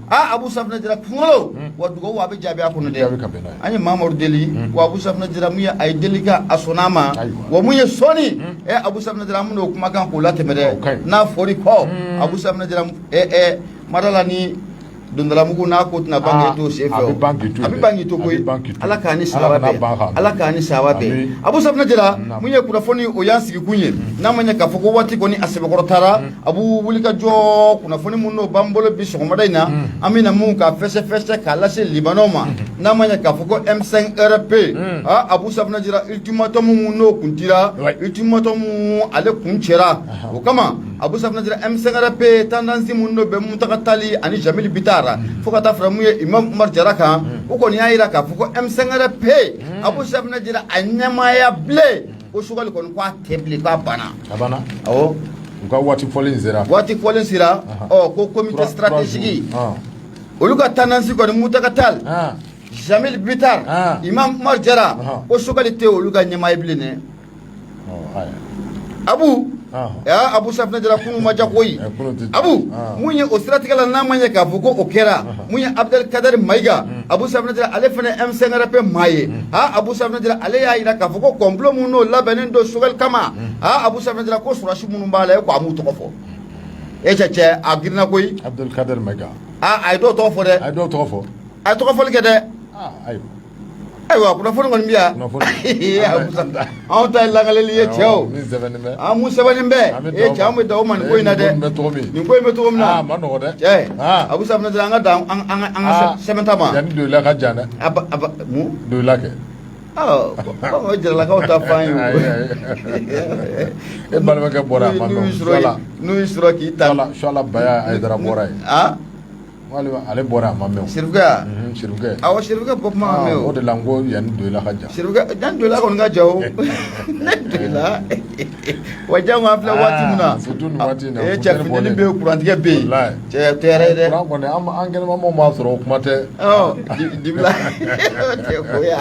Aa, Abu Safunɛ Jara, kunkolo wa dugawu a bɛ jaabi a kɔnɔ dɛ. An ye Mamadu deli wa, Abu Safunɛ Jara, mun ye a ye deli kɛ, a sɔnna a ma. Wa mun ye sɔɔni ɛ, Abu Safunɛ Jara, an bɛn'o kumakan k'o latɛmɛ dɛ. N'a fɔr'i kɔ, Abu Safunɛ Jara, ɛ madala ni dondalamugu n'a ko tɛna ban k'i to sen fɛ, a bɛ ban k'i to koyi. Ala k'an ni sahaba bɛn, Ala k'an ni sahaba bɛn. Abu Safunɛ Jara, mun ye kunnafoni o y'an sigikun ye. N'a ma ɲɛ k'a fɔ ko waati kɔni a sɛbɛkɔrɔ taara, Abu, wulikajɔ kunnafoni mun n'o b'an bolo bi sɔgɔmada in na, an bɛna mun ka fɛsɛfɛsɛ k'a lase limanaw ma. N'a ma ɲɛ k'a fɔ ko M5 RP, aa, Abu Safunɛ Jara, ultimatum mun n'o kun dira, ultimatum ale kun cɛra. O kama, Abu Safunɛ Jara, M5 RP tendance mun n'o bɛ Mutaga Tali ani Jamili Bitara, fo ka taa fara mun ye Imam Umar Jara kan, o kɔni y'a jira k'a fɔ ko M5 RP, Abu Safunɛ Jara, a ɲɛmaaya bilen ko Choguel kɔni ko a tɛ bilen, k'a banna. A banna. Awɔ. U ka waati fɔlen sera. Waati fɔlen sera. Ɔ, ko comité stratégique, olu ka tendance kɔni, Mutaga Tali, Jamil Bitar, Imam Umar Jara, ko Choguel tɛ olu ka ɲɛmaa ye bilen dɛ. Abu, Abu Safunɛ Jara, kunun ma diya koyi. Abu, mun ye o siratigɛ la, n'a ma ɲɛ k'a fɔ ko o kɛra, mun ye Abdelkader Mayiga, Abu Safunɛ Jara, ale fana M5 RP maa ye. Aa, Abu Safunɛ Jara, ale y'a jira k'a fɔ ko complot mun n'o labɛnnen don Choguel kama, aa, Abu Safunɛ Jara, ko sɔrɔdasi minnu b'a la, e ko a m'u tɔgɔ fɔ. E cɛ, cɛ, a girinna koyi. Abdelkader Mayiga. Aa, a ye dɔw tɔgɔ fɔ dɛ. A ye dɔw tɔgɔ fɔ. A ye tɔgɔ fɔli kɛ dɛ. Ayiwa. Ayiwa, kunnafoni kɔni bɛ yan. Anw ta ye lakaleli ye, cɛw. An mun sɛbɛnnen bɛ e cɛ, an bɛ da o ma nin ko in na dɛ. Nin ko in bɛ cogo min na, a ma nɔgɔ dɛ. Cɛ, Abu Safunɛ Jara, an ka dan an ka sɛbɛn ta ma. Yanni Doyila ka jan dɛ. A mun? Doyila kɛ. Ɔ, Jaralakaw ta fan ye o. E balimakɛ bɔra a ma nɔ. N'u y'i sɔrɔ k'i ta. Suala Baya Hayidara bɔra yen. Walima ale bɔra a ma mɛn o. Sirifukɛ wa? Sirifukɛ. Awɔ, Sirifukɛ bɔ kuma ma mɛn o. O de la n ko yanni Doyila ka jan. Sirifukɛ, yanni Doyila kɔni ka jan o. Ne Doyila wa, jango an filɛ waati min na. Surtout nin waati in na. E cɛ, funteni bɛ yen, kurantigɛ bɛ yen. Cɛ, tɛ hɛrɛ ye dɛ. Kuran kɔni, an kɛnɛmamaw b'a sɔrɔ, o kuma tɛ. Ɔ, dibila cɛ koya.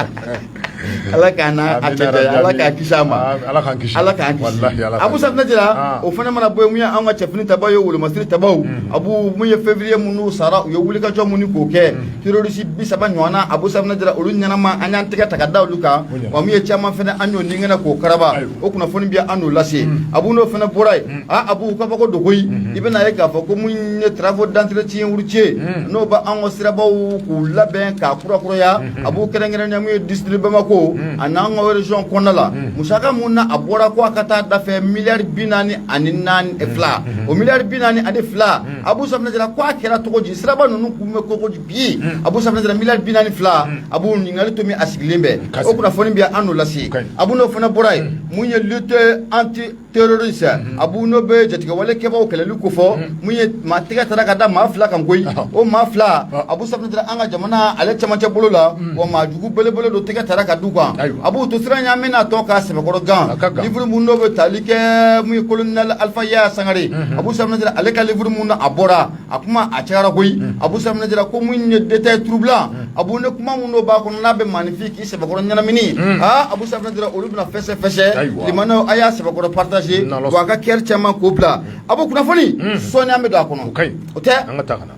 Ala k'an n'a a cɛ janya, Ala k'a kisi a ma. Ala k'an kisi. Ala k'an kisi. Walahi, Ala. Abu Safunɛ Jara, o fana mana bɔ yen, mun ye an ka cɛfini tabaw ye, wolomasiri tabaw. Abu, mun ye février minnu sara, u ye wulikajɔ minnu k'o kɛ, terroriste 30 ɲɔgɔnna, Abu Safunɛ Jara, olu ɲɛnama, an y'an tɛgɛ ta ka da olu kan. Wa mun ye caman fana, an y'o nin k'o karaba, o kunnafoni bɛ an n'o lase. Abu, n'o fana bɔra yen, aa, Abu, kabako don koyi. I bɛna ye k'a fɔ ko mun ye travaux d'entretien routier, n'o bɛ an ka sirabaw k'u labɛn k'a kurakuraya, Abu, kɛrɛnkɛrɛnnenya mun ye district Bamako a n'an ka région kɔnɔna la, musaka mun na a bɔra ko a ka taa dafɛ miliyari 42, o miliyari 42, Abu Safunɛ Jara, ko a kɛra cogo di? Siraba ninnu kun bɛ cogo di bi? Abu Safunɛ Jara, miliyari 42, Abu, ɲininkali to min a sigilen bɛ, o kunnafoni bɛ an n'o lase. Abu, n'o fana bɔra yen, mun ye lutte anti terroriste, Abu, n'o bɛ jatigɛwale kɛbaw kɛlɛli kofɔ, mun ye maa tɛgɛ taara ka da maa fila kan koyi. O maa fila, Abu Safunɛ Jara, an ka jamana ale cɛmancɛ bolo la, wa maa jugu belebele don, tɛgɛ taara ka d'u kan. Abu, to sira ɲɛ, an bɛna tɔ ka sɛbɛkɔrɔ gan livre mun n'o bɛ tali kɛ mun ye colonel Alpha Yaya Sangare, Abu Safunɛ Jara, ale ka livre mun na a bɔra, a kuma a cayara koyi. Abu Safunɛ Jara, ko mun ye détail troublant, Abu, ne kuma mun n'o b'a kɔnɔ, n'a bɛ maaninfin k'i sɛbɛkɔrɔ ɲɛnamini, aa, Abu Safunɛ Jara, olu bɛna fɛsɛ fɛsɛ. Limanaw, a y'a sɛbɛkɔrɔ partager, wa a ka kɛri caman k'o bila. Abu, kunnafoni sɔɔni an bɛ don a kɔnɔ. O tɛ. An ka taa ka na.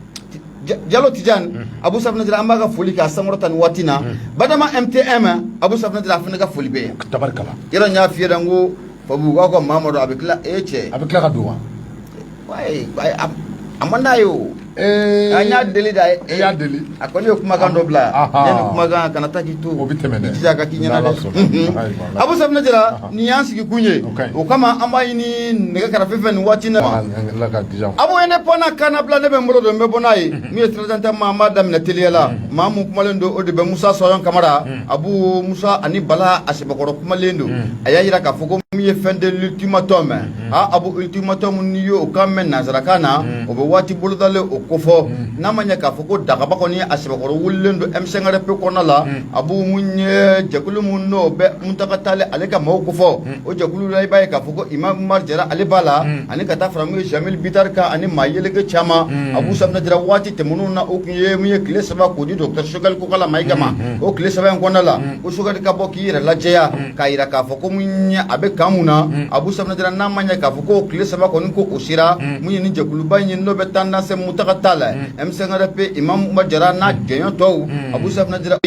Jalo Tijani, Abu Safunɛ Jara, an b'a ka foli k'a sankɔrɔta nin waati na. Badama MTM, Abu Safunɛ Jara, a fana ka foli bɛ yan. Tabarikala. Yɔrɔ n y'a f'i ye n ko Fabu k'a ko Mamadu, a bɛ tila e cɛ. A bɛ tila ka don wa? A man d'a ye o. An y'a deli da. E y'a deli. A kɔni ye kumakan dɔ bila. Ne ni kumakan kana taa k'i to. O bɛ tɛmɛ dɛ. I jija ka k'i ɲɛna dɛ. Abu Safunɛ Jara, nin y'an sigi kun ye. O kama, an b'a ɲini nɛgɛ kɛrɛfɛ fɛ nin waati in na. Abu, indépendant kana bila, ne bɛ n bolo don, n bɛ bɔ n'a ye. Min ye trésor ma, an b'a daminɛ teliya la. Maa mun kumalen don, o de bɛ Musa Sɔyɔn Kamara. Abu Musa ani Bala a sɛbɛkɔrɔ kumalen don. A y'a jira k'a fɔ ko min ye fin de l'ultimatum. Ah, Abu, ultimatum, n'i y'o kan mɛn nansarakan na, o bɛ waati bolodalen o kofɔ. N'a ma ɲɛ k'a fɔ ko dagaba kɔni a sɛbɛkɔrɔ wulilen don M5 RP kɔnɔna la, Abu, mun ye jɛkulu mun n'o bɛ Muntaka Tali ale ka maaw kofɔ, o jɛkulu la, i b'a ye k'a fɔ ko Imam Umar Jara, ale b'a la, ani ka taa fara mun ye Jamil Bitari kan ani maa yeleke caman. Abu Safunɛ Jara, waati tɛmɛnenw na, o kun ye mun ye tile 3 k'o di docteur Choguel Kokala Mayiga ma. O tile 3 in kɔnɔna la, ko Choguel ka bɔ k'i yɛrɛ lajɛya k'a jira k'a fɔ ko mun ye a bɛ kan mun na. Abu Safunɛ Jara, n'a ma ɲɛ k'a fɔ ko tile 3 kɔni ko o sera, mun ye ni jɛkuluba in ye n'o bɛ tendance Muntaka Tall M5RP Imam Umaru Jara n'a jɛɲɔgɔn tɔw Abu Safinɛ Jara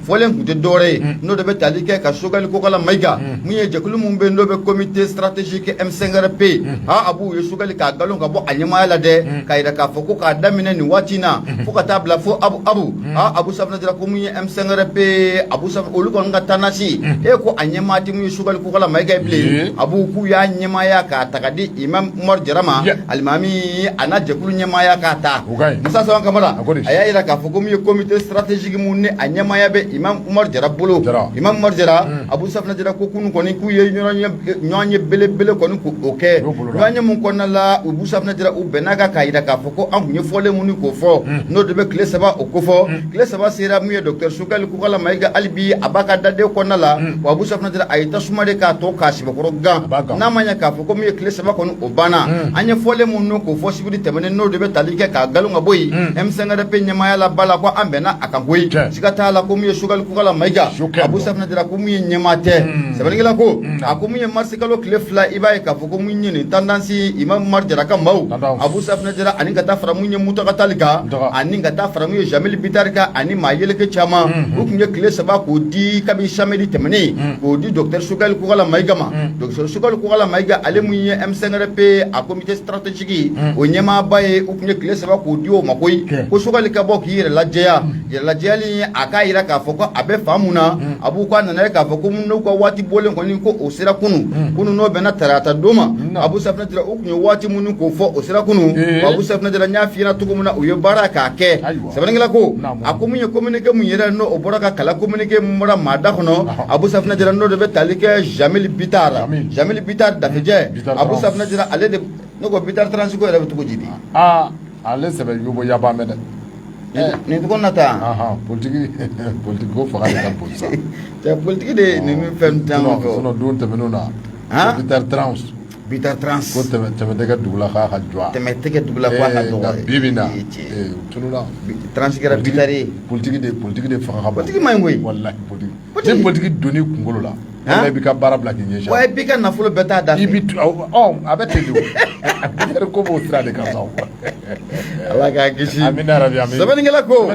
fɔlen tun tɛ dɔwɛrɛ ye n'o de bɛ tali kɛ ka Sogɛli Kokala Mayiga mun ye jɛkulu min bɛ yen n'o bɛ comité stratégique M5RP Abu ye Sogɛli k'a galon ka bɔ a ɲɛmaaya la dɛ k'a jira k'a fɔ ko k'a daminɛ nin waati in na fo ka taa bila fo Abu Abu Safinɛ Jara ko mun ye M5RP Abu Safinɛ olu kɔni ka tendance e ko a ɲɛmaa tɛ mun ye Sogɛli Kokala Mayiga ye bilen Abu k'u y'a ɲɛmaaya k'a ta ka di Imam Umaru Jara ma alimami a n'a jɛkulu ɲɛmaaya k'a ta Musa Sawan Kamara a y'a jira k'a fɔ ko min ye comité stratégique mun ni a ɲɛmaaya bɛ Imam Umaru Jara bolo Imam Umaru Jara Abu Safinɛ Jara ko kunun kɔni k'u ye ɲɔgɔn ye belebele kɔni k'o kɛ ɲɔgɔn ye mun kɔnɔna la Abu Safinɛ Jara u bɛnna kan k'a jira k'a fɔ ko an tun ye fɔlen mun k'o fɔ n'o de bɛ tile 3 o kofɔ tile 3 sera mun ye docteur Sogɛli Kokala Mayiga hali bi a b'a ka daden kɔnɔna la wa Abu Safinɛ Jara a ye tasuma de k'a tɔ k'a sɛbɛkɔrɔ gan n'a ma ɲɛ k'a fɔ ko min ye tile 3 kɔni o banna an ye fɔlen minnu k'o fɔ sibiri tɛmɛnen n'o de bɛ tali kɛ k'a galon ka bɔ yen M5RP ɲɛmaaya la ba la ko an bɛnna a kan koyi siga t'a la ko min ye Sogɛli Kokala Mayiga Abu Safinɛ Jara ko min ye ɲɛmaa tɛ sɛbɛnnikɛla ko a ko min ye marisikalo tile 2 i b'a ye k'a fɔ ko min ye nin tendance Imam Umaru Jara ka maaw Abu Safinɛ Jara ani ka taa fara mun ye Mutaga Tali kan ani ka taa fara mun ye Jamili Bitari kan ani maa yeleke caman u tun ye tile 3 k'o di kabi samedi tɛmɛnen k'o di docteur Sogɛli Kokala Mayiga ma docteur Sogɛli Kokala Mayiga ale mun ye M5RP a comité stratégique o ɲɛmaaba ye u tun ye tile 3 k'o di o ma koyi ko Sogɛli ka bɔ k'i yɛrɛ lajɛya yɛrɛlajɛyali a k'a jira k'a fɔ ko a bɛ fan mun na Abu k'a nana ye k'a fɔ ko n'u ka waati bɔlen kɔni ko o sera kunun kunun n'o bɛnna tarata don ma Abu Safinɛ Jara u tun ye waati minnu k'o fɔ o sera kunun Abu Safinɛ Jara n y'a f'i ɲɛna cogo min na u ye baara k'a kɛ sɛbɛnnikɛla ko a ko mun ye communiqué mun yɛrɛ n'o o bɔra ka kalan communiqué mun bɔra maa da kɔnɔ Abu Safinɛ Jara n'o de bɛ tali kɛ Jamili Bitari Jamili Bitari Dafejɛ Abu Safinɛ Jara ale de ne ko Bitari Transi ko yɛrɛ bɛ cogo di bi ale sɛbɛ yobo yaba mɛn dɛ nin tɔgɔ na taa politiki politiki ko fanga de ka bon sa cɛ politiki de nin fɛn caman fɛ sinon don tɛmɛnenw na Bitari Trans Bitari Trans ko tɛmɛ tɛ kɛ dugu la k'a ka jɔ tɛmɛ tɛ kɛ dugu la k'a ka dɔgɔ bi bi na tununa Trans kɛra Bitari ye politiki de fanga ka bon politiki man ɲi koyi wallahi politiki ni politiki donn'i kunkolo la wala i b'i ka baara bila k'i ɲɛsin wa i b'i ka nafolo bɛɛ t'a da fɛ i bi a bɛ ten de o ko b'o sira de kan sa Ala k'a kisi amina yarabi amin sɛbɛnnikɛla ko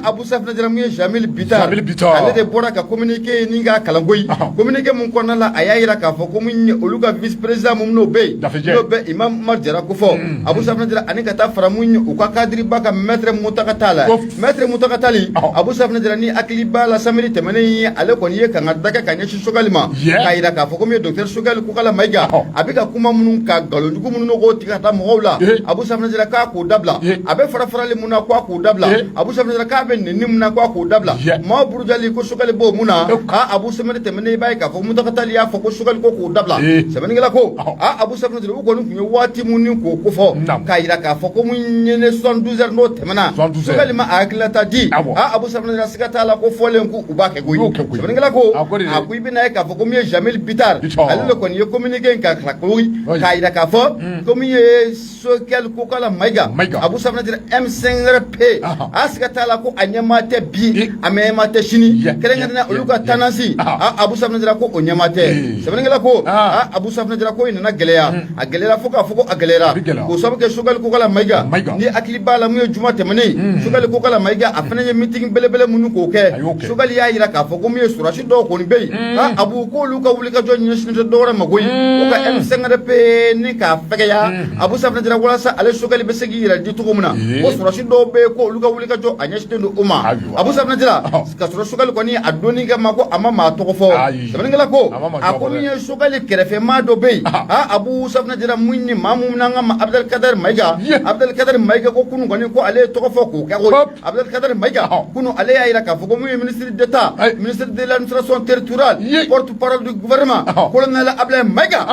Abu Safinɛ Jara mun ye Jamili Bitari ale de bɔra ka communiqué ni k'a kalan koyi communiqué mun kɔnɔna la a y'a jira k'a fɔ ko mun ye olu ka vice président mun n'o bɛ yen n'o bɛ Imam Umaru Jara ko fɔ Abu Safinɛ Jara ani ka taa fara mun ye u ka cadre ba kan maître Mutaga Tali maître Mutaga Tali Abu Safinɛ Jara ni hakili b'a la samedi tɛmɛnen ye ale kɔni ye kangari da kɛ ka ɲɛsin Sogɛli ma k'a jira k'a fɔ ko min ye docteur Sogɛli Kokala Mayiga a bɛ ka kuma minnu ka nkalonjugu minnu k'o tigɛ ka taa mɔgɔw la Abu Safinɛ Jara k'a k'o dabila a bɛ fara farali mun na k'a k'o dabila Abu Safinɛ Jara k'a bɛ nɛni mun na k'a k'o dabila maaw burujali ko Sogɛli b'o mun na Abu samedi tɛmɛnen i b'a ye k'a fɔ Mutaga Tali y'a fɔ ko Sogɛli ko k'o dabila sɛbɛnnikɛla ko Abu Safinɛ Jara u kɔni tun ye waati mun ni k'o kofɔ k'a jira k'a fɔ ko mun ye ne 72 heures n'o tɛmɛna Sogɛli ma a hakilinata di Abu Safinɛ Jara siga t'a la ko fɔlen ko u b'a kɛ koyi sɛbɛnnikɛla ko a ko i bɛna ye k'a fɔ ko min ye Jamil Bitari ale de kɔni ye communiqué in ka koyi k'a jira k'a fɔ ko min ye Sogɛli Kokala Mayiga Abu Safinɛ Jara M5RP a siga t'a la ko a ɲɛmaa tɛ bi a ɲɛmaa tɛ sini kɛrɛnkɛrɛnnenya olu ka tendance Abu Safinɛ Jara ko o ɲɛmaa tɛ sɛbɛnnikɛla ko Abu Safinɛ Jara ko in nana gɛlɛya a gɛlɛyara fo k'a fɔ ko a gɛlɛyara k'o sababu kɛ Sogɛli Kokala Mayiga ni hakili b'a la mun ye juma tɛmɛnen Sogɛli Kokala Mayiga a fana ye meeting belebele minnu k'o kɛ Sogɛli y'a jira k'a fɔ ko min ye sɔrɔdasi dɔw kɔni bɛ yen Abu k'olu ka wulikajɔ ɲɛsinnen tɛ dɔwɛrɛ ma koyi ko ka M5RP ni k'a fɛgɛya Abu Safinɛ Jara walasa ale Sogɛli bɛ se k'i yɛrɛ di cogo min na ko sɔrɔdasi dɔw bɛ yen ko olu ka wulikajɔ a ɲɛsinnen don o ma Abu Safinɛ Jara ka sɔrɔ Sogɛli kɔni a donni kama ko a ma maa tɔgɔ fɔ sɛbɛnnikɛla ko a ko min ye Sogɛli kɛrɛfɛmaa dɔ bɛ yen Abu Safinɛ Jara mun ye maa mun n'an ka ma Abudeli Mayiga Abudeli Mayiga ko kunun kɔni ko ale ye tɔgɔ fɔ k'o kɛ koyi Abudeli Mayiga kunun ale y'a jira k'a fɔ ko mun ye ministre d'État ministre de l'administration territoriale porte-parole du gouvernement colonel Abdoulaye Mayiga.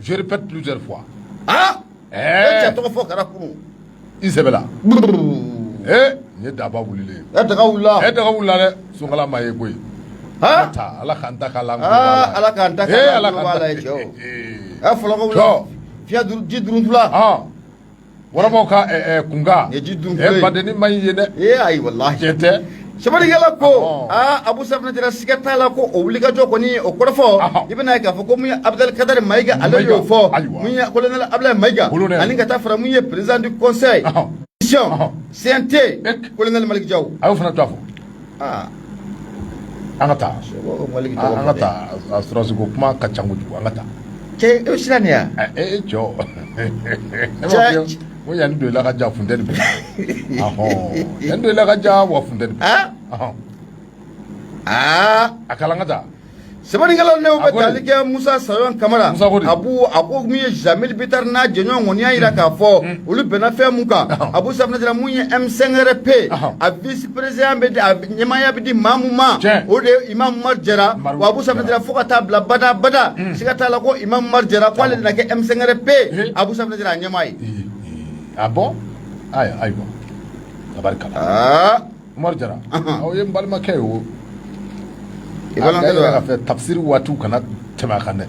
Je répète plusieurs fois. E cɛ tɔgɔ fɔ kɛra kunun. I sɛbɛ la. Nin ye daba wulilen ye. E daga wulila. E daga wulila dɛ, sunkala ma ye koyi. Ala k'an ta k'a la. Ala k'an ta k'a la ala ye cɛw. Fɔlɔ wulila. Fiɲɛ ji duruntula. Warabaw ka kunkan. Nin ye ji duruntula ye. Badenni man ɲi ye dɛ. Ee ayi walahi. Tiɲɛ tɛ. Sɛbɛnnikɛla ko Abu Safinɛ Jara siga t'a la ko o wulikajɔ kɔni o kɔrɔfɔ i bɛna ye k'a fɔ ko mun ye Abudeli Kadari Mayiga ale y'o fɔ mun ye colonel Abdoulaye Mayiga ani ka taa fara mun ye président du conseil Transition CNT, colonel Malick Diaw. A y'o fana to a fɔ. An ka taa, an ka taa, a sɔrɔdasi ko kuma ka ca kojugu, an ka taa. Cɛ, e bɛ siran nin ya? E cɛ, ne ko yanni don i la ka ja, funteni bɛ, yanni don i la ka ja wa, funteni bɛ. A kalan, ka taa. Sɛbɛnnikɛlaw ne bɛ tali kɛ Musa Sayon Kamara. Abu, a ko min ye Jamil Bitar n'a jɛɲɔgɔn kɔni y'a jira k'a fɔ olu bɛnna fɛn mun kan, Abu Safunɛ Jara, mun ye M5RP, a vice président bɛ di, a ɲɛmaaya bɛ di maa mun ma, o de ye Imam Umaru Jara. Wa Abu Safunɛ Jara, fo ka taa bila bada bada, siga t'a la ko Imam Umaru Jara ko ale de na kɛ M5RP, Abu Safunɛ Jara, a ɲɛmaa ye. Ah bon, ayiwa ayiwa, tabarikala. Umaru Jara, aw ye n balimakɛ ye o. I balimakɛ don wa? A fɛ tafsiri waatiw kana tɛmɛ a kan dɛ.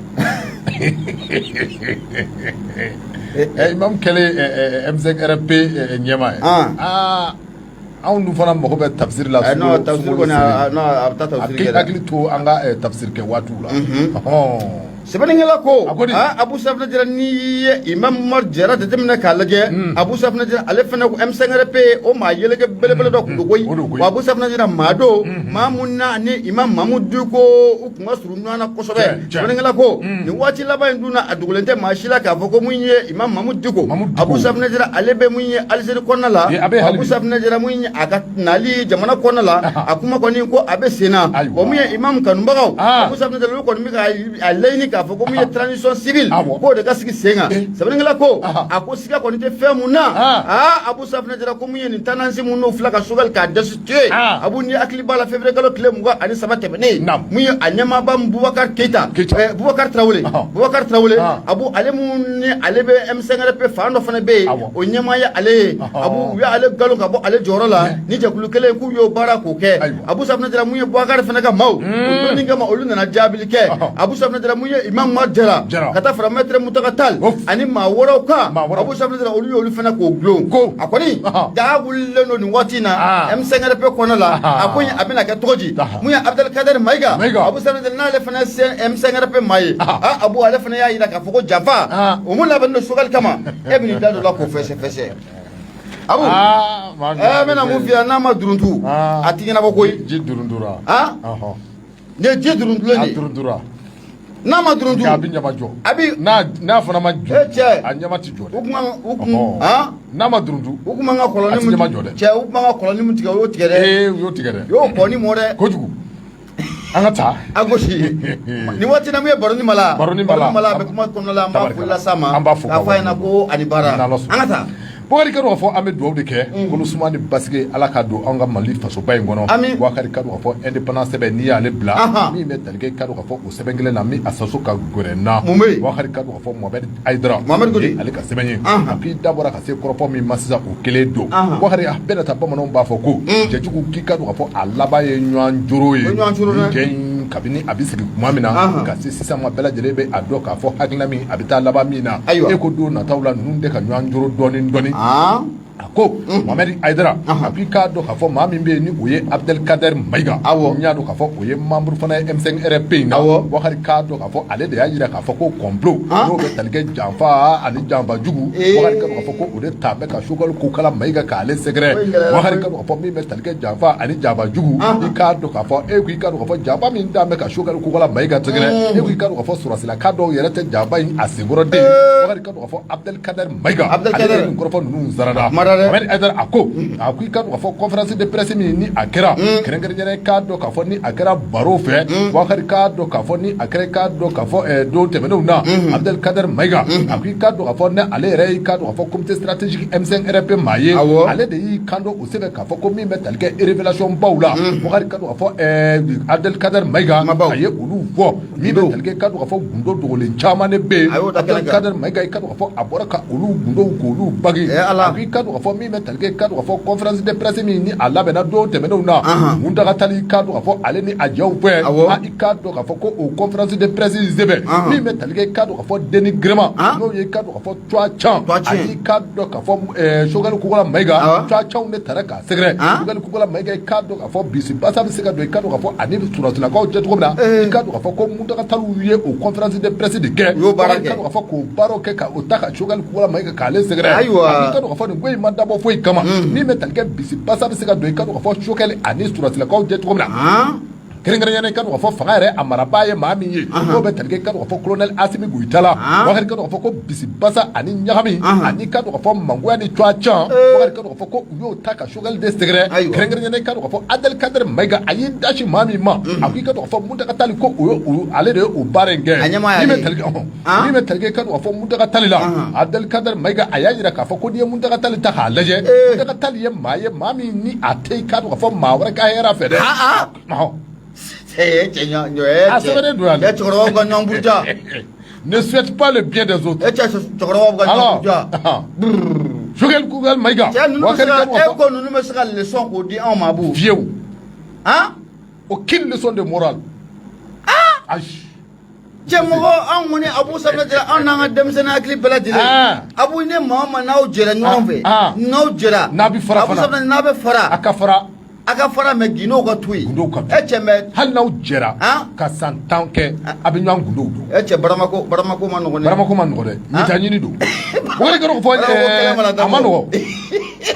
Imam kɛlen M5RP ɲɛmaa ye. Aa, anw dun fana mago bɛ tafsiri la. Non, tafsiri kɔni, non, a bɛ taa tafsiri kɛ dɛ. A k'i hakili to an ka tafsiri kɛ waatiw la. Sɛbɛnnikɛla ko, Abu Safunɛ Jara, n'i ye Imam Umaru Jara jateminɛ k'a lajɛ, Abu Safunɛ Jara, ale fana ko M5RP, o maa yeleke belebele dɔ tun don koyi. Wa Abu Safunɛ Jara, maa don, maa mun na ni Imam Mamudu Diko u tun ka surun ɲɔgɔn na kosɛbɛ. Sɛbɛnnikɛla ko nin waati laban in dun na, a dogolen tɛ maa si la k'a fɔ ko mun ye Imam Mamudu Diko, Abu Safunɛ Jara, ale bɛ mun ye Alizeri kɔnɔna la. Abu Safunɛ Jara, mun ye a ka nali jamana kɔnɔna la, a kuma kɔni ko a bɛ sen na. Wa mun ye Imam kanubagaw, Abu Safunɛ Jara, olu kɔni bɛ ka a laɲini k'a fɔ ko mun ye transition civile, k'o de ka sigi sen kan. Sɛbɛnnikɛla ko, a ko siga kɔni tɛ fɛn mun na, aa, Abu Safunɛ Jara, ko mun ye nin tendance mun n'o filɛ ka Choguel k'a destituer. Abu, ni hakili b'a la, février kalo tile 23 tɛmɛnen, mun ye a ɲɛmaaba Bubakar Keyita, Bubakar Tarawele, Bubakar Tarawele, Abu, ale mun ni ale bɛ M5RP fan dɔ fana bɛ yen, o ɲɛmaa ye ale ye. Abu, u y'ale galon ka bɔ ale jɔyɔrɔ la ni jɛkulu kelen k'u y'o baara k'o kɛ. Abu Safunɛ Jara, mun ye Bubakar fana ka maaw, o donni kama olu nana jaabili kɛ. Abu Safunɛ Jara, mun ye Imam Umaru Jara ka taa fara maître Mutaga Tall ani maa wɛrɛw kan, Abu Safunɛ Jara, olu y'olu fana k'o gulon. A kɔni daga wulilen don nin waati in na M5RP kɔnɔ la. A ko a bɛna kɛ cogo di? Mun ye Abdelkader Mayiga, Abu Safunɛ Jara, n'ale fana ye M5RP maa ye, Abu, ale fana y'a jira k'a fɔ ko janfa o mun labɛnnen don Choguel kama, e bɛn'i da don o la k'o fɛsɛfɛsɛ. Abu, ɛ bɛna mun f'i ye, n'a ma duruntu, a ti ɲɛnabɔ koyi. Ji duruntura. Nin ye ji duruntulen de ye. A duruntura. N'a ma duruntu, a bɛ ɲama jɔ. A bɛ n'a fana ma jɔ, e cɛ, a ɲama ti jɔ dɛ. U kun n'a ma duruntu, u kun b'an ka kɔlɔnni a ti ɲama jɔ dɛ. Cɛ, u kun b'an ka kɔlɔnni min tigɛ, u y'o tigɛ dɛ. Ee, u y'o tigɛ dɛ. U y'o kɔni mɔ dɛ. Kojugu. An ka taa. A gosi nin waati na, mun ye Baroni Mala, Baroni Mala, Mala bɛ kuma kɔnɔna la, an b'a foli las'a ma. An b'a fo k'a fɔ a ɲɛna ko ani baara. An ka taa. Bukari, ka dɔn k'a fɔ an bɛ dugawu de kɛ kolo suma ni basigi, Ala ka don an ka Mali fasoba in kɔnɔ. Ami. Bukari, ka dɔn k'a fɔ indépendance sɛbɛn, n'i y'ale bila, min bɛ tali kɛ, ka dɔn k'a fɔ o sɛbɛn kelen na min a saso ka gɛrɛ n na. Mun bɛ yen? Bukari, ka dɔn k'a fɔ Mohamed Hayidara, Mohamed Kodi, ale ka sɛbɛn ye, a k'i da bɔra ka se kɔrɔfɔ min ma sisan, o kelen don. Bukari, a bɛna taa, bamananw b'a fɔ ko cɛjugu k'i ka dɔn k'a fɔ a laban ye ɲɔgɔn joro ye. Jɛ in, kabini a bɛ sigi tuma min na ka se sisan ma, bɛɛ lajɛlen bɛ a dɔn k'a fɔ hakilina min a bɛ taa laban min na. E ko don nataw la, ninnu tɛ ka ɲɔgɔn joro dɔɔnin dɔɔnin. A ko Mohamed Hayidara, a k'i k'a dɔn k'a fɔ maa min bɛ yen ni o ye Abdelkader Mayiga, n y'a dɔn k'a fɔ o ye membre fana ye M5RP in na. Bukari, k'a dɔn k'a fɔ ale de y'a jira k'a fɔ ko complot n'o bɛ tali kɛ janfa ani janfa jugu, Bukari, k'a dɔn k'a fɔ ko o de ta bɛ ka Choguel Kokala Mayiga k'ale sɛgɛrɛ. Bukari, k'a dɔn k'a fɔ min bɛ tali kɛ janfa ani janfa jugu, i k'a dɔn k'a fɔ e ko i k'a dɔn k'a fɔ janfa min da bɛ ka Choguel Kokala Mayiga sɛgɛrɛ, e ko i k'a dɔn k'a fɔ sɔrɔsilaka dɔw yɛrɛ tɛ janfa in a senkɔrɔ den. Bukari, k'a dɔn k'a fɔ Abdelkader Mayiga, ale ye nin kɔrɔfɔ ninnu sarada. Mohamed Hayidara, a ko i k'a dɔn k'a fɔ conférence de presse min ni a kɛra kɛrɛnkɛrɛnnenya, k'a dɔn k'a fɔ ni a kɛra baro fɛ, Bukari, k'a dɔn k'a fɔ ni a kɛra, k'a dɔn k'a fɔ don tɛmɛnenw na, Abdelkader Mayiga, a ko i k'a dɔn k'a fɔ ne ale yɛrɛ y'i k'a dɔn k'a fɔ comité stratégique M5RP maa ye, ale de y'i kanto o sɛbɛn k'a fɔ ko min bɛ tali kɛ révélation baw la. Bukari, k'a dɔn k'a fɔ Abdelkader Mayiga, a ye olu fɔ min bɛ tali kɛ, k'a dɔn k'a fɔ gundo dogolen caman de bɛ yen. Abdelkader Mayiga, i k'a dɔn k'a fɔ a bɔra ka olu gundow k'olu bange. A ko i k'a dɔn k'a fɔ min bɛ tali kɛ, k'a dɔn k'a fɔ conférence de presse min ni a labɛnna don tɛmɛnenw na, Muntaga Tall, k'a dɔn k'a fɔ ale ni a jɛw fɛ, i k'a dɔn k'a fɔ ko o conférence de presse in sɛbɛn min bɛ tali kɛ, k'a dɔn k'a fɔ dénigrement, n'o ye k'a dɔn k'a fɔ Tuwacan, ani k'a dɔn k'a fɔ Choguel Kokala Mayiga, Tuwacanw de taara k'a sɛgɛrɛ. Choguel Kokala Mayiga, i k'a dɔn k'a fɔ bisi basa bɛ se ka don, i k'a dɔn k'a fɔ ani sɔrɔsilakaw cɛ cogo min na, i k'a dɔn k'a fɔ ko Muntaga Tall ye o conférence de presse de kɛ, i k'a dɔn k'a fɔ k'o baaraw kɛ ka o ta ka Choguel Kokala Mayiga k'ale sɛgɛrɛ. Ayiwa, i k'a dɔn k'a fɔ nin ko in ma dabɔ foyi kama min bɛ tali kɛ bisibasa bɛ se ka don i ka dɔn k'a fɔ Choguel ani sɔrɔdasilakaw cɛ cogo min na. Kɛrɛnkɛrɛnnenya la i ka dɔn k'a fɔ fanga yɛrɛ a marabaa ye maa min ye n'o bɛ tali kɛ i ka dɔn k'a fɔ colonel Asimi Goyita la. Bakari, ka dɔn k'a fɔ ko bisibasa ani ɲagami ani ka dɔn k'a fɔ mangoya ni cuwa can, Bakari, ka dɔn k'a fɔ ko u y'o ta ka Choguel de sɛgɛrɛ. Kɛrɛnkɛrɛnnenya la i ka dɔn k'a fɔ Abdel Kader Mayiga, a y'i da sin maa min ma, a ko i ka dɔn k'a fɔ Muntaga Tali, ko o ale de ye o baara in kɛ. Min bɛ tali kɛ i ka dɔn k'a fɔ Muntaga Tali la, Abdel Kader Mayiga a y'a jira k'a fɔ ko n'i ye Muntaga Tali ta k'a lajɛ, Muntaga Tali ye maa ye, maa min ni a tɛ i ka dɔn k'a fɔ maa wɛrɛ ka hɛrɛ fɛ dɛ. A sɛbɛnnen don yan. Cɛkɔrɔbaw ka ɲɔgɔn buruja. Ne souhaite pas le bien des autres. E cɛ, cɛkɔrɔbaw ka ɲɔgɔn buruja. Choguel Kokalla Maïga. Cɛ, ninnu bɛ se ka, e ko ninnu bɛ se ka leçon k'o di anw ma, Abu? Fiyewu. Han? Aucune leçon de morale. Ah! Ayi. Cɛ, mɔgɔ anw kɔni, Abu Safinɛ Jara, anw n'an ka denmisɛnnin hakili bɛɛ lajɛlen, Abu, ni maa o maa n'aw jɛra ɲɔgɔn fɛ, n'aw jɛra, n'a bɛ fara. Abu Safinɛ, n'a bɛ fara, a ka fara. A ka fara, mais gundow ka to yen. Gundow ka to. E cɛ, mais hali n'aw jɛra ka san 10 kɛ, a bɛ ɲɔgɔn gundow dɔn. E cɛ, baramako, baramako ma nɔgɔn dɛ. Baramako ma nɔgɔn dɛ, ɲita ɲini don. Bakari, ka dɔn k'a fɔ a ma nɔgɔn.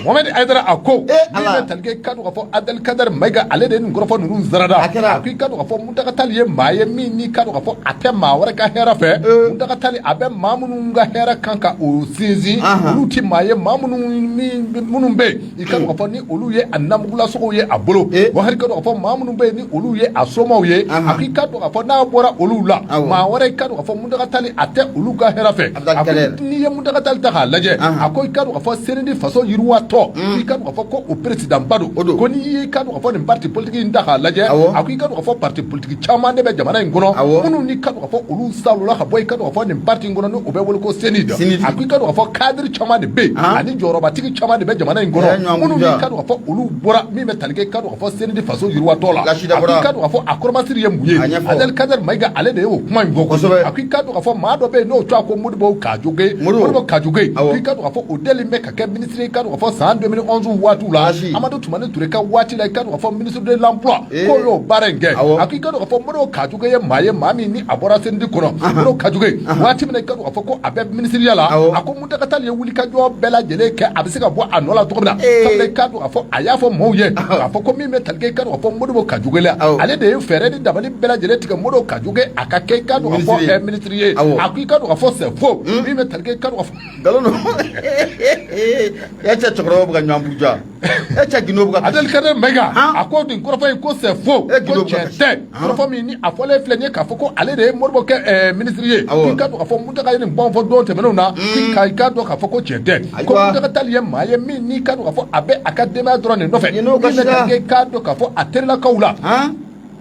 Mohamed Haidara a ko min bɛ tali kɛ i ka dɔn k'a fɔ Abdel Kader Mayiga, ale de ye nin kɔrɔfɔ ninnu sarada. A kɛra. A ko i ka dɔn k'a fɔ Muntaga Tali ye maa ye min n'i ka dɔn k'a fɔ a tɛ maa wɛrɛ ka hɛrɛ fɛ. Muntaga Tali a bɛ maa minnu ka hɛrɛ kan ka o sinsin, olu tɛ maa ye maa minnu minnu bɛ yen i ka dɔn k'a fɔ ni olu ye a namugulasogow ye a bolo. Bakari, ka dɔn k'a fɔ maa minnu bɛ yen ni olu ye a somaw ye, a ko i ka dɔn k'a fɔ n'a bɔra olu la, maa wɛrɛ, i ka dɔn k'a fɔ Muntaga Tali a tɛ olu ka hɛrɛ fɛ. A ko n'i ye Muntaga Tali ta k'a lajɛ, a ko i ka dɔn k'a fɔ CNID Faso Yiriwa tɔn, i ka dɔn k'a fɔ ko o président ba don. Ko n'i ye i ka dɔn k'a fɔ nin parti politique in ta k'a lajɛ, a ko i ka dɔn k'a fɔ parti politique caman de bɛ jamana in kɔnɔ minnu n'i ka dɔn k'a fɔ olu salola ka bɔ i ka dɔn k'a fɔ nin parti in kɔnɔ ni o bɛ wele ko CNID. A ko i ka dɔn k'a fɔ cadre caman de bɛ yen ani jɔyɔrɔbatigi caman de bɛ jamana in kɔnɔ minnu n'i ka dɔn k'a fɔ olu bɔra min bɛ tali kɛ i ka dɔn k'a fɔ CNID Faso Yiriwa tɔn la. A ko i ka dɔn k'a fɔ a kɔrɔmasiri ye mun ye? Abdel Kader Mayiga, ale de y'o kuma in fɔ. A ko i ka dɔn k'a fɔ maa dɔ bɛ yen n'o tɔgɔ ko Modibo Kajoge, Modibo Kajoge, i ka dɔn k'a fɔ o deli bɛ ka kɛ ministre i ka dɔn k'a fɔ san 2011 waatiw la, Amadu Tumani Ture ka waati la, i ka dɔn k'a fɔ ministre de l'emploi, k'o y'o baara in kɛ. A ko i ka dɔn k'a fɔ Modibo Kajoge ye maa ye, maa min ni a bɔra CNID kɔnɔ. Modibo Kajoge, waati min na i ka dɔn k'a fɔ ko a bɛ ministeriya la, a ko Muntaga Tali ye wulikajɔ bɛɛ lajɛlen kɛ a bɛ se ka bɔ a nɔ la cogo min na, sabula i ka dɔn k'a fɔ a y'a fɔ maaw ye k'a fɔ ko min bɛ tali kɛ i ka dɔn k'a fɔ Modibo Kajoge la, ale de ye fɛɛrɛ ni dabali bɛɛ lajɛlen tigɛ Modibo Kajoge a ka kɛ i ka dɔn k'a fɔ ministre ye. A ko i ka dɔn k'a fɔ c'est faux. Min bɛ tali kɛ i ka dɔn k'a fɔ Nkalon don. E cɛ, cɛkɔrɔbaw bɛ ka ɲɔgɔn buruja. E cɛ, gindo bɛ ka Abdel Kader Mayiga a ko nin kɔrɔfɔ in ko c'est faux, ko tiɲɛ tɛ. Kɔrɔfɔ min ni a fɔlen filɛ nin ye k'a fɔ ko ale de ye Modibo kɛ ministre ye, k'i ka dɔn k'a fɔ Muntaga ye nin kuma fɔ don tɛmɛnenw na, k'i ka dɔn k'a fɔ ko tiɲɛ tɛ, ko Muntaga Tali ye maa ye min n'i ka dɔn k'a fɔ a bɛ a ka denbaya dɔrɔn de nɔfɛ, min bɛ tali kɛ i k'a dɔn k'a fɔ a terilakaw la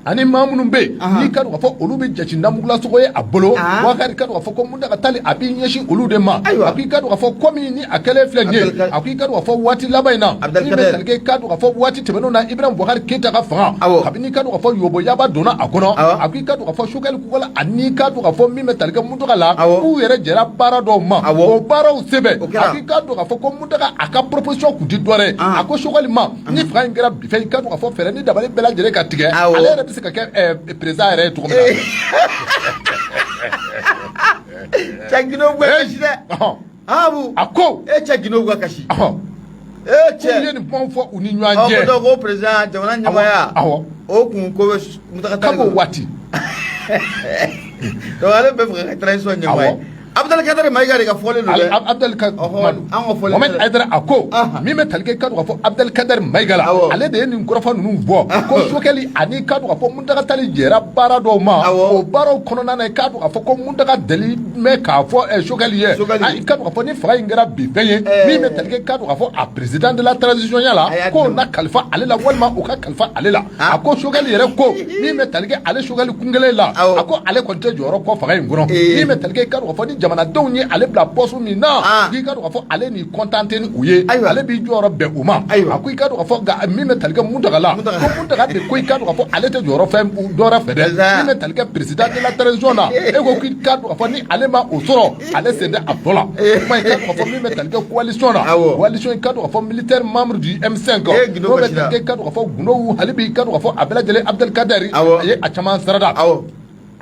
ani maa minnu bɛ yen n'i ka dɔn k'a fɔ olu bɛ jate namugulasogo ye a bolo. Bakari, ka dɔn k'a fɔ ko Muntaga Tali a b'i ɲɛsin olu de ma. A ko i ka dɔn k'a fɔ komi ni a kɛlen filɛ nin ye, a ko i ka dɔn k'a fɔ waati laban in na, min bɛ tali kɛ i ka dɔn k'a fɔ waati tɛmɛnenw na, Ibrahim Boubacar Keita ka fanga, kabini i ka dɔn k'a fɔ yoboyaba donna a kɔnɔ, a ko i ka dɔn k'a fɔ Choguel Kokalla ani i ka dɔn k'a fɔ min bɛ tali kɛ Muntaga la, k'u yɛrɛ jɛra baara dɔw ma, o baaraw sɛbɛn. A ko i ka dɔn k'a fɔ ko Muntaga a ka proposition kun tɛ dɔwɛrɛ ye, a ko Choguel ma ni fanga in kɛra bi fɛ, i ka dɔn k'a fɔ fɛɛrɛ ni dabali bɛɛ lajɛlen ka tigɛ, ale yɛrɛ bɛ se ka kɛ président yɛrɛ ye cogo min na. Cɛ, gindo bɛ ka kasi dɛ. Abu. A ko. E cɛ, gindo bɛ ka kasi. E cɛ. K'u ye nin kumaw fɔ u ni ɲɔgɔn cɛ. Ɔ, ko président jamana ɲɛmaaya. O kun ko bɛ Muntaga Tali. K'o waati. Donc ale bɛ fɛ ka kɛ transition ɲɛmaa ye. Abdel Kader Mayiga de ka fɔlen don dɛ. Abdel ka kuma don. An ka fɔlen. Mohamed Haidara a ko min bɛ tali kɛ i ka dɔn k'a fɔ Abdel Kader Mayiga la, ale de ye nin kɔrɔfɔ ninnu fɔ ko Choguel ani ka dɔn k'a fɔ Muntaga Tali jɛra baara dɔw ma. O baaraw kɔnɔna na, i k'a dɔn k'a fɔ ko Muntaga deli mɛ k'a fɔ Choguel ye, i ka dɔn k'a fɔ ni fanga in kɛra bi fɛn ye, min bɛ tali kɛ i ka dɔn k'a fɔ a président de la transition ya la, k'o na kalifa ale la walima o ka kalifa ale la. A ko Choguel yɛrɛ ko min bɛ tali kɛ ale Choguel kun kelen la, a ko ale kɔni tɛ jɔyɔrɔ kɔ fanga in kɔnɔ. Min bɛ tali kɛ i ka dɔn k'a fɔ ni jamanadenw ye ale bila poste min na, k'i ka dɔn k'a fɔ ale ni contenté ni u ye, ale b'i jɔyɔrɔ bɛn u ma. A ko i ka dɔn k'a fɔ nka min bɛ tali kɛ Muntaga la, ko Muntaga de ko i ka dɔn k'a fɔ ale tɛ jɔyɔrɔ fɛn dɔwɛrɛ fɛ dɛ, min bɛ tali kɛ président de la transition na, e ko k'i ka dɔn k'a fɔ ni ale ma o sɔrɔ, ale sen tɛ a tɔ la. Kuma i ka dɔn k'a fɔ min bɛ tali kɛ coalition na, coalition i ka dɔn k'a fɔ militaire membre du M5, n'o bɛ tali kɛ i ka dɔn k'a fɔ gundow hali bi i ka dɔn k'a fɔ a bɛɛ lajɛlen Abdel Kader a ye a caman sarada.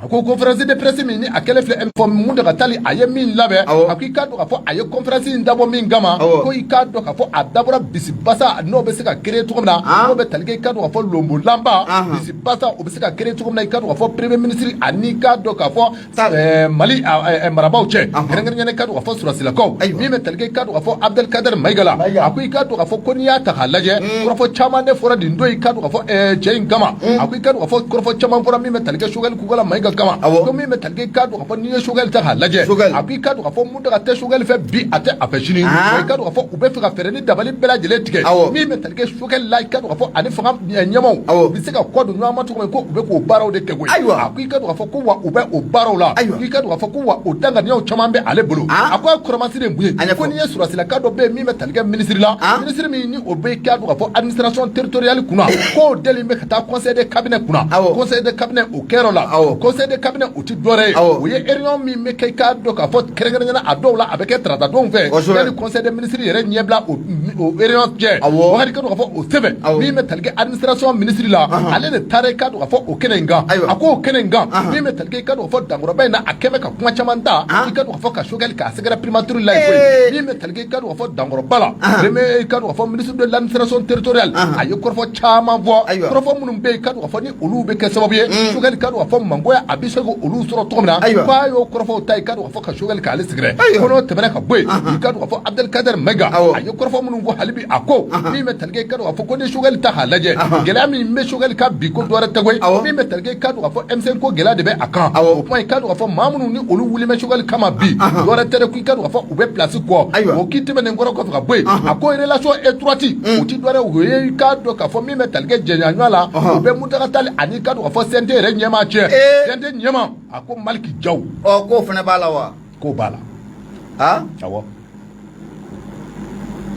A ko conférence de presse min ni a kɛlen filɛ fɔ Mountaga Tall a ye min labɛn, a ko i k'a dɔn k'a fɔ a ye conférence in dabɔ min kama, ko i k'a dɔn k'a fɔ a dabɔra bisibasa n'o bɛ se ka créer cogo min na, n'o bɛ tali kɛ i k'a dɔn k'a fɔ lonbolanba bisibasa o bɛ se ka créer cogo min na, i k'a dɔn k'a fɔ premier ministre ani i k'a dɔn k'a fɔ Mali marabaaw cɛ, kɛrɛnkɛrɛnnenya i k'a dɔn k'a fɔ sɔrɔdasilakaw, min bɛ tali kɛ i k'a dɔn k'a fɔ Abdelkader Maïga la. A ko i k'a dɔn k'a fɔ ko n'i y'a ta k'a lajɛ, kɔrɔfɔ caman de fɔra nin don i k'a dɔn k'a fɔ cɛ in kama. A ko i k'a dɔn k'a fɔ kɔrɔfɔ caman fɔra min bɛ tali kɛ Choguel Kokalla Maïga kama, ko min bɛ tali kɛ i k'a dɔn k'a fɔ n'i ye Choguel ta k'a lajɛ, a ko i k'a dɔn k'a fɔ Mountaga tɛ Choguel fɛ bi, a tɛ a fɛ sini. Wa i k'a dɔn k'a fɔ u bɛ fɛ ka fɛɛrɛ ni dabali bɛɛ lajɛlen tigɛ min bɛ tali kɛ Choguel la, i k'a dɔn k'a fɔ ani fanga ɲɛmaaw u bɛ se ka kɔ don ɲɔgɔn ma cogo min, ko u bɛ k'o baaraw de kɛ koyi. A ko i k'a dɔn k'a fɔ ko wa u bɛ o baaraw la, i k'a dɔn k'a fɔ ko wa o danganiyaw caman bɛ ale bolo. A ko a kɔrɔmasiri ye mun ye? Ko n'i ye sɔrɔdasilaka dɔ bɛ yen min bɛ tali kɛ minisiri la, minisiri min ni o bɛ i k'a dɔn k'a fɔ administration territoriale kunna, k'o deli bɛ ka taa conseil de cabinet kunna. Conseil de cabinet o kɛyɔrɔ la, conseil de cabinet o ti dɔwɛrɛ ye, o ye réunion min bɛ kɛ i k'a dɔn k'a fɔ kɛrɛnkɛrɛnnenya la, a dɔw la a bɛ kɛ tarata donw fɛ, yanni conseil des ministres yɛrɛ ɲɛbila o réunion cɛ. Wakati k'a dɔn k'a fɔ o sɛbɛn min bɛ tali kɛ administration ministre la, ale de taara i k'a dɔn k'a fɔ o kɛnɛ in kan. A ko o kɛnɛ in kan, min bɛ tali kɛ i k'a dɔn k'a fɔ dankɔrɔba in na, a kɛn bɛ ka kuma caman ta i k'a dɔn k'a fɔ ka Choguel k'a sɛgɛrɛ primature la yen koyi. Min bɛ tali kɛ i k'a dɔn k'a fɔ dankɔrɔba la, premier i k'a dɔn k'a fɔ ministre de l'administration territoriale, a ye kɔrɔfɔ caman fɔ, kɔrɔfɔ minnu bɛ yen i k'a dɔn k'a fɔ ni olu bɛ kɛ sababu ye Choguel k'a dɔn k'a fɔ mangoya a bɛ se k'olu sɔrɔ cogo min na, k'a y'o kɔrɔfɔw ta i k'a dɔn k'a fɔ ka Choguel k'ale sɛgɛrɛ. Ko n'o tɛmɛna ka bɔ yen, i k'a dɔn k'a fɔ Abdelkader Maïga, a ye kɔrɔfɔ minnu fɔ hali bi, a ko min bɛ tali kɛ i k'a dɔn k'a fɔ ko ni Choguel ta k'a lajɛ, gɛlɛya min bɛ Choguel kan bi, ko dɔwɛrɛ tɛ koyi, min bɛ tali kɛ i k'a dɔn k'a fɔ M5 ko gɛlɛya de bɛ a kan. O kuma i k'a dɔn k'a fɔ maa minnu ni olu wulilen bɛ Choguel kama bi, dɔwɛrɛ tɛ dɛ, ko i k'a dɔn k'a fɔ u bɛ place kɔ. O k'i tɛmɛnen kɔrɔ kɔfɛ ka bɔ yen, a ko relation étroite o ti dɔwɛrɛ o ye, i k'a dɔn k'a fɔ min bɛ tali kɛ jɛɲɔgɔnya la, o bɛ Mountaga Tall ani i k'a dɔn k'a fɔ CNT yɛrɛ ɲɛmaa cɛ. CNT ɲɛmaa, a ko Malick Diaw. Ɔ, k'o fana b'a la wa? K'o b'a la. Awɔ.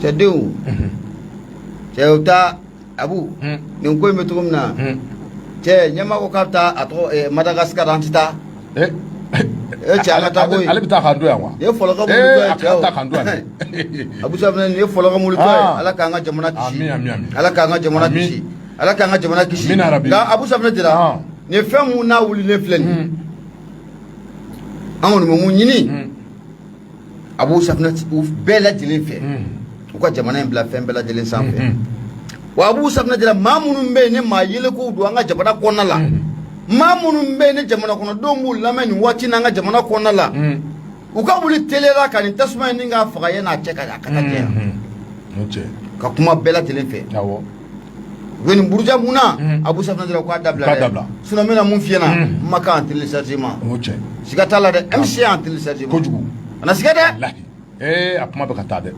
Cɛdenw, cɛ, o taa Abu nin ko in bɛ cogo min na, cɛ ɲɛmaa ko k'a bɛ taa a tɔgɔ Madagascar, an tɛ taa. E cɛ, an ka taa koyi. Ale bɛ taa k'an to yan wa? Nin ye fɔlɔkɔ wulitɔ ye. A cɛ ka taa k'an to yan. Abu Safinɛ, nin ye fɔlɔkɔ wulitɔ ye. Ala k'an ka jamana kisi, Ala k'an ka jamana kisi, Ala k'an ka jamana kisi. Nka Abu Safinɛ jira nin fɛn mun n'a wulilen filɛ nin ye, an kɔni bɛ mun ɲini Abu Safinɛ u bɛɛ lajɛlen fɛ, u ka jamana in bila fɛn bɛɛ lajɛlen sanfɛ. Wa Abu Safinɛ jira, maa minnu bɛ yen ni maa yelekow don an ka jamana kɔnɔna la, maa minnu bɛ yen ni jamana kɔnɔdenw b'u lamɛn nin waati n'an ka jamana kɔnɔna la, u ka wuli teliya ka nin tasuma in ni k'a faga yan'a cɛ ka a ka taa jɛ ka kuma bɛɛ lajɛlen fɛ. U bɛ nin buruja mun na, Abu Safinɛ jira, k'a dabila dɛ, sinon n bɛna mun f'i ɲɛna, n ma kan en téléchargement, siga t'a la dɛ, MC en téléchargement. Kojugu. A na siga dɛ. Ee, a kuma bɛ ka taa dɛ.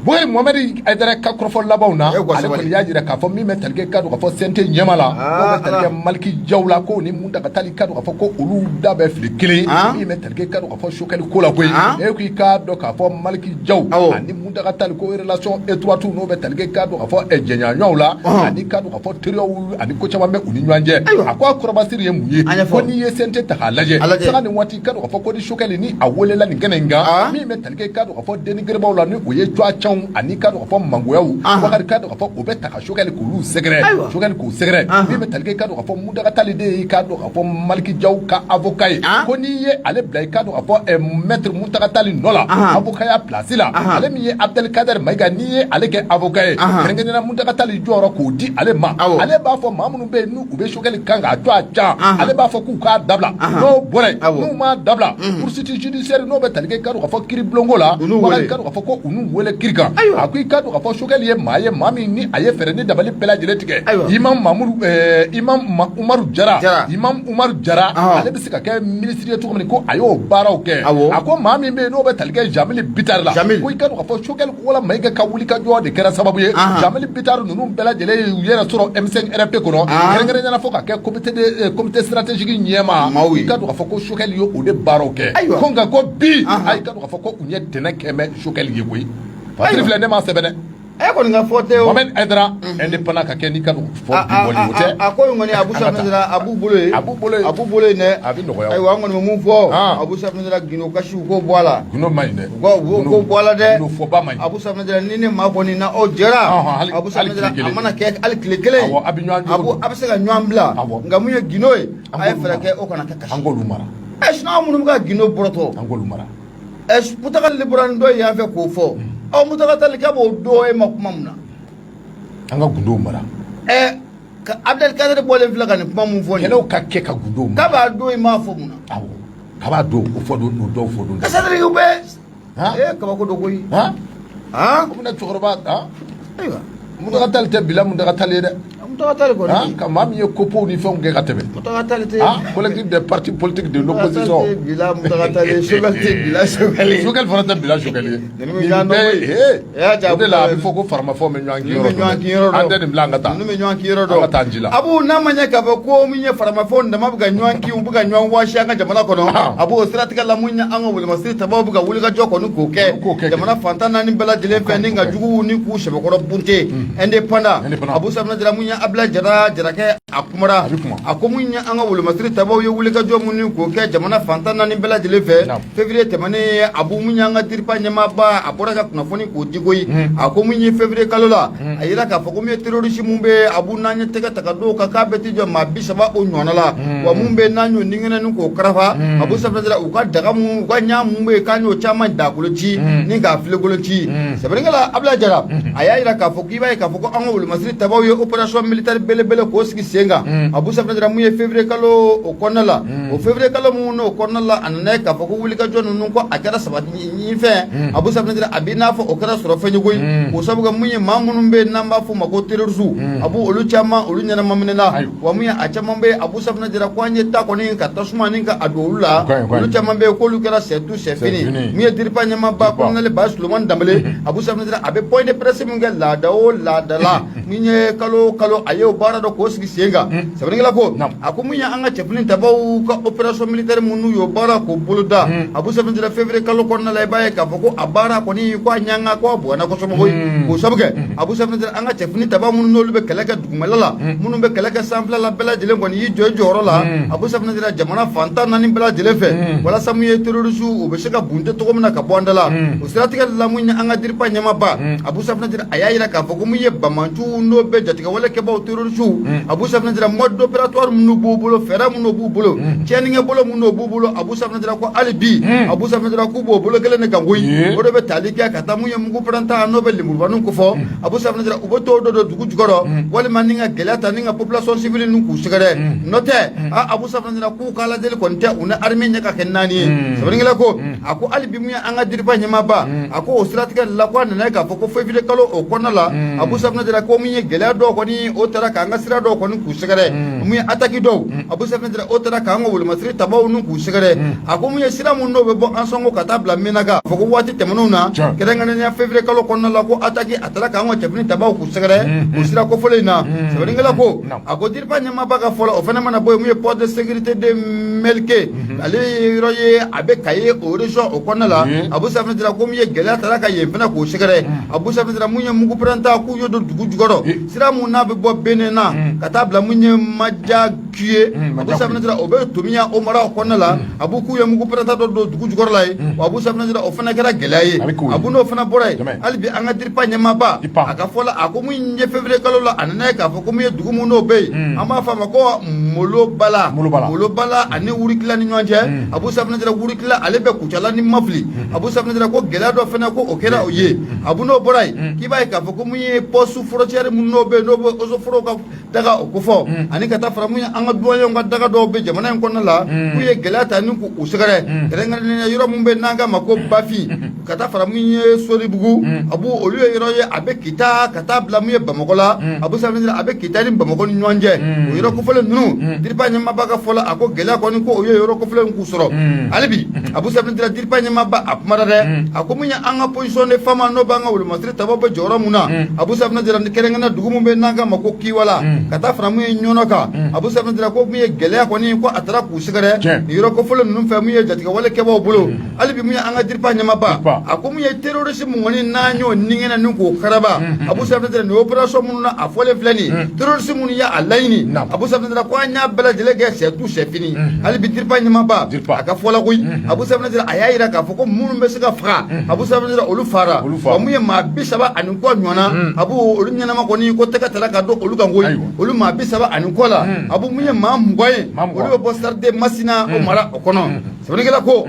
Bukari Mohamɛdi Hayidara ka kɔrɔfɔ labanw na, ale kɔni y'a jira k'a fɔ min bɛ tali kɛ k'a dɔn k'a fɔ CNT ɲɛmaa la, k'o bɛ tali kɛ Malick Diaw la, ko ni Mountaga Tall k'a dɔn k'a fɔ ko olu da bɛ fili kelen min bɛ tali kɛ k'a dɔn k'a fɔ Choguel ko la koyi. E ko i k'a dɔn k'a fɔ Malick Diaw ani Mountaga Tall, ko relation étroite n'o bɛ tali kɛ k'a dɔn k'a fɔ jɛɲɔgɔnyaw la ani k'a dɔn k'a fɔ teriyaw ani ko caman bɛ u ni ɲɔgɔn cɛ. A ko a kɔrɔbasiri ye mun ye? Ko n'i ye CNT ta k'a lajɛ sanga ni waati, k'a dɔn k'a fɔ ko ni Choguel ni a welela nin kɛnɛ in kan, min bɛ tali kɛ k'a dɔn k'a fɔ dénigrement la, ni o ye cuwa canw ani k'a dɔn k'a fɔ mangoyaw, Bakari, k'a dɔn k'a fɔ o bɛ ta ka Choguel k'olu sɛgɛrɛ, Choguel k'u sɛgɛrɛ. Min bɛ tali kɛ k'a dɔn k'a fɔ Mountaga Tall de ye k'a dɔn k'a fɔ Malick Diaw ka avocat ye, ko n'i ye ale bila i k'a dɔn k'a fɔ maître Mountaga Tall nɔ la avocat ya place la, ale min ye Abdelkader Maïga, n'i ye ale kɛ avocat ye, kɛrɛnkɛrɛnnenya Mountaga Tall jɔyɔrɔ k'o di ale ma, ale b'a fɔ maa minnu bɛ yen n'u bɛ Choguel kan k'a to a can, ale b'a fɔ k'u k'a dabila. N'o bɔra yen, n'u m'a dabila, poursuite judiciaire n'o bɛ tali kɛ k'a dɔn k'a fɔ kiiri bulonko la, Bakari, k'a dɔn k'a fɔ ko u n'u wele kiiri kan. A ko i k'a dɔn k'a fɔ Choguel ye maa ye, maa min ni a ye fɛɛrɛ ni dabali bɛɛ lajɛlen tigɛ. Imam Mamudu, Imam Umaru Jara, Imam Umaru Jara, ale bɛ se ka kɛ minisiri ye cogo min, ko a y'o baaraw kɛ. A ko maa min bɛ yen n'o bɛ tali kɛ Jeamille Bittar la, ko i k'a dɔn k'a fɔ Choguel Kokalla Maïga ka wuli ka jɔ de kɛra sababu ye Jeamille Bittar ninnu bɛɛ lajɛlen y'u yɛrɛ sɔrɔ M5 RFP kɔnɔ, kɛrɛnkɛrɛnnenya la fo ka kɛ comité stratégique ɲɛmaa. I k'a dɔn k'a fɔ ko Choguel ye o de baaraw kɛ. Ko nka ko bi, a i k'a dɔn k'a fɔ ko u ye tɛnɛ kɛ bɛ Choguel ye koyi. Fasiri filɛ, ne m'a sɛbɛn dɛ. E kɔni ka fɔ tɛ o. Mohamed Haidara, indépendant ka kɛ n'i ka fɔ bi bɔli o tɛ. A ko in kɔni, Abu An ka Safinɛ, a b'u bolo yen. A b'u bolo yen. A b'u bolo yen dɛ. A bɛ nɔgɔya o. Ayiwa, an kɔni bɛ mun fɔ? Abu Safinɛ, gindo kasi, u k'o bɔ a la. Gundo man ɲi dɛ. U k'o bɔ a la dɛ. Gundo fɔba man ɲi. Abu Safinɛ, ni ne maa kɔni na aw jɛra. Abu Hali Safinɛ, tile kelen. A mana kɛ hali tile kelen. Awɔ, a bɛ ɲɔgɔn jogo Abu dɔn. a bɛ se ka ɲɔgɔn bila. Nka mun ye gindo ye? An A ye k'olu fɛɛrɛ mara. kɛ o kana kɛ kasi. An k'olu mara. Ɛ, sinon aw minnu bɛ ka gindo bɔrɔtɔ. An k'olu mara. Ɛ, Mutaga Tali bɔra ni dɔ ye yan fɛ k'o fɔ. Aw Mutaga Tali k'a b'o dɔn, e ma kuma mun na? An ka gundow mara. Ɛ, ka Abdel Kader bɔlen filɛ ka nin kuma mun fɔ nin ye. Kɛlɛw ka kɛ ka gundow K'a mara. b'a don, i m'a fɔ mun na? Awɔ, k'a b'a don o fɔ don, o dɔw fɔ don. Ka c'est-à-dire u bɛ Han? ee, kabako dɔ koyi. Han? Han. O bɛna cɛkɔrɔba han. Ayiwa. Mutaga Tali tɛ bila Mutaga Tali ye dɛ. Mutaga Tali kɔni. Han, ka maa min ye kopow ni fɛnw kɛ ka tɛmɛ. Mutaga Tali tɛ. Han, collectif des partis politiques de Mutaga Tali l'opposition. tɛ bila Mutaga Tali, Choguel tɛ bila Choguel ye. Choguel fana tɛ bila Choguel ye. Ninnu bɛ ɲɔgɔn dɔn koyi. Ee, E y'a o de la a Abu bɛ fɔ ko faramafɛnw bɛ ɲɔgɔn Ninnu bɛ ɲɔgɔn kin yɔrɔ dɔn. An tɛ nin bila, an ka taa. Ninnu bɛ ɲɔgɔn kin yɔrɔ dɔn. An ka taa ji la. Abu, n'a ma ɲɛ k'a fɔ ko min ye faramafɛnw dama bɛ ka ɲɔgɔn kin, u bɛ ka ɲɔgɔn wɔsi an ka jamana kɔnɔ. Abu, o siratigɛ la, mun ye an ka wolomasiri tabaw bɛ ka wulikajɔ kɔni k'o kɛ. K'o kɛ. Jamana fantan naani bɛɛ lajɛlen fɛ, ni ka juguw ni k'u sɛbɛkɔrɔ bunte. Indépendant. Indépendant. Abu Safinɛ Jara, mun ye Abdoulaye Jara Jarakɛ, a kumara. A bɛ kuma. A ko mun ye an ka wolomasiri tabaw ye wulikajɔ mun ni k'o kɛ jamana fantan naani bɛɛ lajɛlen fɛ. Février tɛmɛnen, Abu, mun y'an ka DIRPA ɲɛmaaba, a bɔra ka kunnafoni k'o di koyi. A ko mun ye février kalo la, a yira k'a fɔ ko mun ye terroriste mun bɛ, Abu, n'an ye tɛgɛ ta ka d'o kan, k'a bɛ t'i jɔ maa 30 o ɲɔgɔnna la. Wa mun bɛ n'an y'o ningɛnɛ ni k'o karafa, Abu Safinɛ Jara, u ka daga mun, u ka ɲa mun bɛ yen, k'an y'o caman dakolo ci ni k'a filenkolo ci. Sɛbɛnnikɛla Abdoulaye Jara, a y'a yira k'a fɔ k'i b'a ye k'a fɔ ko an ka wolomasiri tabaw ye opération militaire belebele k'o sigi sen kan. Abu Safinɛ Jara, mun ye février kalo o kɔnɔna la, o février kalo mun n'o kɔnɔna la, a nana ye k'a fɔ ko wulikajɔ ninnu ko a kɛra sabati ɲinifɛn. Abu Safinɛ Jara, a b'i n'a fɔ o kɛra sɔrɔ fɛn ye koyi. K'o sababu kɛ mun ye, maa minnu bɛ yen n'an b'a fɔ o ma ko terroriste, Abu, olu caman olu ɲɛnama minɛna. Wa mun ye a caman bɛ yen, Abu Safinɛ Jara, ko an ye ta kɔni ka tasuma ni ka a don olu la. O ka ɲi, o ka ɲi. Olu caman bɛ yen k'olu kɛra c'est tout, c'est fini. Fini. Mun ye DIRPA ɲɛmaaba, DIRPA. colonel Ba Sulemani Danbele, Abu Safinɛ Jara, a bɛ point de presse min kɛ laada o laada la, min ye kalo o kalo, a y'o baara dɔ k'o sigi sen kan. Sɛbɛnnikɛla ko a ko mun ye an ka cɛfini tabaw ka opération militaire mun n'u y'o baara k'o boloda, Abu Safinɛ Jara, février kalo kɔnɔna la, i b'a ye k'a fɔ ko a baara kɔni ko a ɲanga ko a bonyana kosɛbɛ koyi. K'o sababu kɛ, Abu Safinɛ Jara, an ka cɛfini taba minnu n'olu bɛ kɛlɛ kɛ dugumɛlɛ la, minnu bɛ kɛlɛ kɛ sanfɛla la, bɛɛ lajɛlen kɔni y'i jɔ i jɔyɔrɔ la, Abu Safinɛ Jara, jamana fantan naani bɛɛ lajɛlen fɛ, walasa mun ye terroriste u bɛ se ka bunte cogo min na ka bɔ an da la. O siratigɛ la, mun ye an ka DIRPA ɲɛmaaba, Abu Safinɛ Jara, a y'a yira k'a fɔ ko mun ye banbaanciw n'o bɛ jatigɛwale kɛbaw terroriste, Abu Safinɛ Jara, mode opératoire minnu b'u bolo, fɛɛrɛ minnu b'u bolo, tiɲɛnikɛ bolo minnu b'u bolo, Abu Safinɛ Jara, ko hali bi, Abu Safinɛ Jara, k'u b'o bolo kelen de kan koyi. O de bɛ tali kɛ ka taa mun ye mugu pɛrɛnta n'o bɛ lemurubaninw kofɔ, Abu Safinɛ Jara, u bɛ t'o dɔ don dugu jukɔrɔ walima ni ka gɛlɛya ta ni ka population civile ninnu k'u sɛgɛrɛ. N'o tɛ a, Abu Safinɛ Jara, k'u ka lajɛli kɔni tɛ u ni armée ɲɛ ka kɛ naani ye. Sɛbɛnnikɛla ko a ko hali bi, mun ye an ka DIRPA ɲɛmaaba, a ko o siratigɛ la, ko a nana ye k'a fɔ ko février kalo o kɔnɔna la, Abu Safinɛ Jara, ko mun ye gɛlɛya dɔw kɔni o taara k'an ka sira dɔw kɔni k'u sɛgɛrɛ, mun ye attaque dɔw, Abu Safinɛ Jara, o taara k'an ka wolomasiri tabaw ninnu k'u sɛgɛrɛ. A ko mun ye sira mun n'o bɛ bɔ Ansɔngo ka taa bila Menaka, fɔ ko waati tɛmɛnenw na, kɛrɛnkɛrɛnnenya février kalo kɔnɔna la, ko attaque a taara k'an ka cɛfini tabaw k'u sɛgɛrɛ o sira kofɔlen in na. Sɛbɛnnikɛla ko a ko DIRPA ɲɛmaaba ka fɔlɔ, o fana mana bɔ yen, mun ye poste de sécurité de Melke, ale ye yɔrɔ ye a bɛ Kaye o région o kɔnɔna la, Abu Safinɛ Jara, ko mun ye gɛlɛya taara ka yen fana k'o sɛgɛrɛ, Abu Safinɛ Jara, mun ye mugu pɛrɛnta k'u y'o don dugu jukɔrɔ, sira mun n'a bɛ bɔ Benena ka taa bila mun ye Majakuye, Abu Safinɛ Jara, o bɛ Tomiya o mara o kɔnɔna la, Abu, k'u ye mugu pɛrɛnta dɔ don dugu jukɔrɔ la yen. Wa Abu Safinɛ Jara, o fana kɛra gɛlɛya ye. Abu, n'o fana bɔra yen, hali bi an ka DIRPA ɲɛmaaba, a ka fɔ la, a ko mun ye février kalo la, a nana ye k'a fɔ ko mun ye dugu mun n'o bɛ yen, an b'a fɔ a ma ko Molobala, Molobala ani Wurikila ni ɲɔgɔn cɛ, Abu Safinɛ Jara, Wurikila ale bɛ Kucala ni Mafili, Abu Safinɛ Jara, ko gɛlɛya dɔ fana ko o kɛra o ye. Abu, n'o bɔra yen, k'i b'a ye k'a fɔ ko mun ye poste frontière mun n'o bɛ yen, n'o bɛ eaux et forêts ka daga o kofɔ, ani ka taa fara mun ye an ka douaniers ka daga dɔw bɛ jamana in kɔnɔna la, k'u ye gɛlɛya ta ni k'u sɛgɛrɛ, kɛrɛnkɛrɛnnenya yɔrɔ mun bɛ n'an k'a ma ko Bafi, ka taa fara mun ye Soribugu, Abu, olu ye yɔrɔ ye a bɛ Kita ka taa bila mun ye Bamakɔ la, Abu Safinɛ Jara, a bɛ Kita ni Bamakɔ ni ɲɔgɔn cɛ, o yɔrɔ kofɔlen ninnu, DIRPA ɲɛmaaba ka fɔ la, a ko gɛlɛya kɔni ko o ye yɔrɔ kofɔlen k'u sɔrɔ. Hali bi, Abu Safinɛ Jara, DIRPA ɲɛmaaba, a kumara dɛ, a ko mun ye an ka position de FAMa n'o b'an ka wolomasiri tabaw bɛ jɔyɔrɔ mun na, Abu Safinɛ Jara, kɛrɛnkɛrɛnnenya dugu mun bɛ n'an k'a ma ko Kiwala, ka taa fara fara mun ye Ɲɔnɔ kan, Abu Safinɛ Jara, ko mun ye gɛlɛya kɔni, ko a taara k'u sɛgɛrɛ nin yɔrɔ kofɔlen ninnu fɛ, mun ye jatigɛwale kɛbaaw bolo. Hali bi mun ye an ka DIRPA ɲɛmaaba, a ko mun ye terroriste mun kɔni n'an y'o ningɛnɛ ni k'o karaba, Abu Safinɛ Jara, nin opération minnu na a fɔlen filɛ nin ye, terroriste minnu y'a laɲini, Abu Safinɛ Jara, ko an y'a bɛɛ lajɛlen kɛ, c'est tout, c'est fini. Hali bi DIRPA ɲɛmaaba a ka fɔ la koyi, Abu Safinɛ Jara, a y'a jira k'a fɔ ko minnu bɛ se ka faga, Abu Safinɛ Jara, olu fara wa mun ye maa 30 ni kɔ ɲɔgɔnna, Abu, olu ɲɛnama kɔni, ko tɛgɛ tara ka don olu kan koyi. Olu maa 30 ni kɔ la, Abu, mun ye maa 20 ye, olu bɛ bɔ cercle de Masina o mara o kɔnɔ. Sɛbɛnnikɛla ko,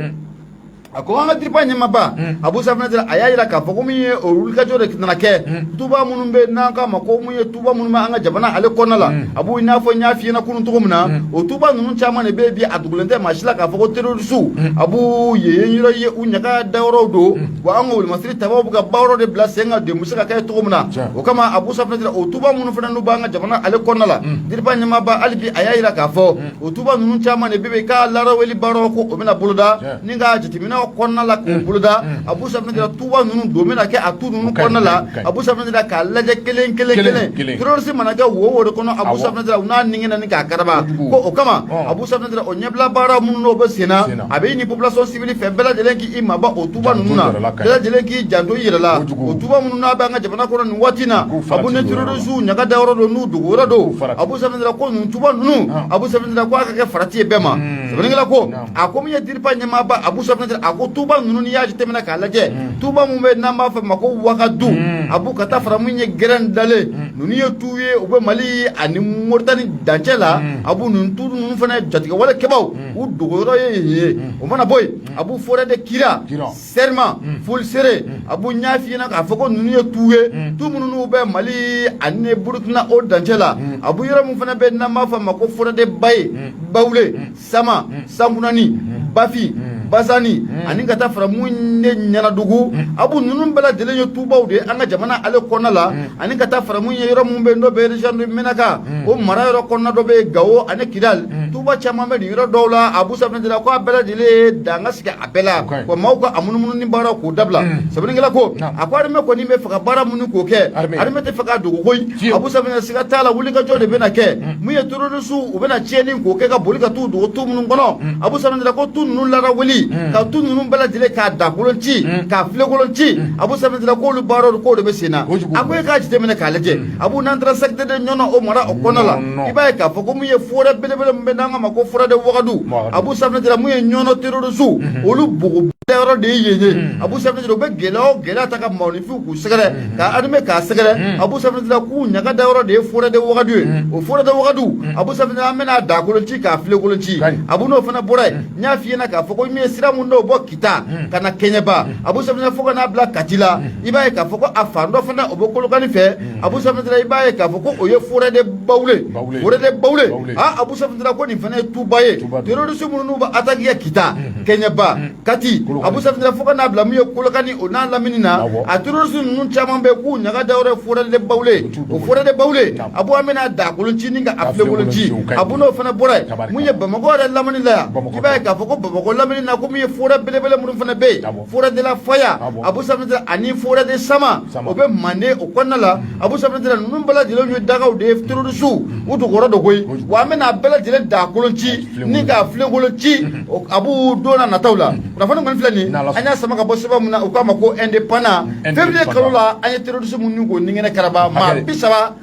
a ko an ka DIRPA ɲɛmaaba Abu Safinɛ Jara, a y'a jira k'a fɔ ko min ye o wulikajɔ de nana kɛ tuba minnu bɛ n'an k'a ma ko mun ye tuba minnu bɛ an ka jamana ale kɔnɔna la, Abu, i n'a fɔ n y'a f'i ɲɛna kunun cogo min na, o tuba ninnu caman de bɛ bi, a dogolen tɛ maa si la k'a fɔ ko terroriste, Abu, yen yɔrɔ ye u ɲaga dayɔrɔw don. Wa an ka wolomasiri tabaw bɛ ka baaraw de bila sen kan, den bɛ se ka kɛ cogo min na. O kama, Abu Safinɛ Jara, o tuba minnu fana n'u b'an ka jamana ale kɔnɔna la, DIRPA ɲɛmaaba hali bi a y'a jira k'a fɔ o tuba ninnu caman de bɛ yen k'a laraweli baaraw ko o bɛna boloda ni ka jateminɛw kɔnɔna la k'o boloda. Abu Safinɛ Jara, tuba ninnu don bɛna kɛ a tu ninnu kɔnɔna la, Abu Safinɛ Jara, k'a lajɛ kelen kelen kelen. Terroriste mana kɛ wo wo de kɔnɔ, Abu Safinɛ Jara, u n'a ningɛnɛ ni k'a karaba. Ko o kama, Abu Safinɛ Jara, o ɲɛbila baara minnu n'o bɛ sen na, a bɛ ɲini population civile fɛ, bɛɛ lajɛlen k'i mabɔ o tuba ninnu na, bɛɛ lajɛlen k'i janto i yɛrɛ la. O tuba minnu n'a bɛ an ka jamana kɔnɔ nin waati in na, Abu, ni terroriste ɲaga dayɔrɔ don, n'u dogo yɔrɔ don, Abu Safinɛ Jara, ko ninnu tuba ninnu, Abu Safinɛ Jara, ko a ka kɛ farati ye bɛɛ ma. Sɛbɛnnikɛla ko, a ko min ye DIRPA ɲɛmaaba Abu Safinɛ Jara, a ko tuba ninnu, n'i y'a jateminɛ k'a lajɛ, tuba mun bɛ n'an b'a fɔ ma ko Wagadu, Abu, ka taa fara mun ye Gɛrɛn dalen, ninnu ye tu ye, u bɛ Mali ani Moritani dancɛ la. Abu, ninnu tu ninnu fana, jatigɛwale kɛbaw u dogoyɔrɔ ye yen ye. O mana bɔ yen, Abu, forêt de Kira, Serma, Fulisere, Abu, n y'a f'i ɲɛna k'a fɔ ko ninnu ye tu ye, tu minnu n'u bɛ Mali ani Burukina o dancɛ la. Abu, yɔrɔ min fana bɛ n'an b'a fɔ a ma ko forêt de Baye, Bawule, Sama, Sankunani, Bafi, Basani, ani ka taa fara mun ye Ɲanadugu, Abu, ninnu bɛɛ lajɛlen ye tubaw de ye an ka jamana ale kɔnɔna la. Ani ka taa fara mun ye yɔrɔ mun bɛ yen n'o bɛ région de Menaka, o mara yɔrɔ kɔnɔna dɔ bɛ yen, Gawo ani Kidal, tuba caman bɛ nin yɔrɔ dɔw la. Abu Safinɛ Jara ko a bɛɛ lajɛlen ye dan ka sigi a bɛɛ la, wa maaw ka a munumunu ni baaraw k'o dabila. Sɛbɛnnikɛla ko, a ko armée kɔni bɛ fɛ ka baara minnu k'o kɛ, armée tɛ fɛ k'a dogo koyi. Abu Safinɛ, siga t'a la, wulikajɔ de bɛna kɛ. Mun ye terroriste, u bɛna tiɲɛni k'o kɛ ka boli ka t'u dogo tu minnu kɔnɔ, Abu Safinɛ Jara ko tu ninnu larawuli, ka tu ninnu bɛɛ lajɛlen k'a dakolon ci, k'a filenkolon ci, Abu Safinɛ Jara, k'olu baaraw k'o de bɛ sen na. A ko e k'a jateminɛ k'a lajɛ, Abu, n'an taara secteur de Ɲɔnɔ, o mara o kɔnɔna la, i b'a ye k'a fɔ ko mun ye forêt belebele min bɛ n'an k'a ma ko forêt de Wagadu, Abu Safinɛ Jara, mun ye Ɲɔnɔ terroriste olu bogo yɔrɔ de ye yen ye. Abu Safinɛ Jara, u bɛ gɛlɛya o gɛlɛya ta ka maaninfinw k'u sɛgɛrɛ, ka armée k'a sɛgɛrɛ. Abu Safinɛ Jara, k'u ɲaga da yɔrɔ de ye forêt de Wagadu ye. O forêt de Wagadu, Abu Safinɛ Jara, an bɛna dakolon ci k'a filenkolon ci. Abu, n'o fana bɔra yen, n y'a f'i ɲɛna k'a fɔ ko min ye sira mun n'o bɔ Kita ka na Kɛɲɛba, Abu Safinɛ, fo ka n'a bila Kati la, i b'a ye k'a fɔ ko a fan dɔ fana o bɛ Kolokani fɛ. Abu Safinɛ Jara, i b'a ye k'a fɔ ko o ye forêt de Bawule, forêt de Bawule. Ah, Abu Safinɛ Jara, ko nin fana ye tuba ye. Terroriste minnu n'u bɛ attaque kɛ Kita, Kɛɲɛba, Kati, Abu Safinɛ Jara, fo ka n'a bila mun ye Kolokani o n'a lamini na, a terroriste ninnu caman bɛ k'u ɲaga da yɔrɔ ye forêt de Bawule. O forêt de Bawule, Abu, an bɛna dakolon ci ni ka a filenkolon ci. Abu, n'o fana bɔra yen, mun ye Bamakɔ yɛrɛ lamini la yan, i b'a ye k'a fɔ ko Bamakɔ lamini na, ko mun ye forêt belebele minnu fana bɛ yen, forêt de la Faya, Abu Safinɛ Jara, ani forêt de Sama, o bɛ Manden o kɔnɔna la. Abu Safinɛ Jara, ninnu bɛɛ lajɛlen ye dagaw de ye, terroriste u dogɔrɔ dɔ koyi. Wa an bɛna a bɛɛ lajɛlen dakolon ci ni k'a filenkolon ci, Abu, don n'a nataw la. Kunnafoni kɔni filɛ nin, an y'a sama ka bɔ sɛbɛn min na, u k'a ma ko Indépendant. Février kalo la, an ye terroriste minnu k'o ningɛnɛ karaba, maa 30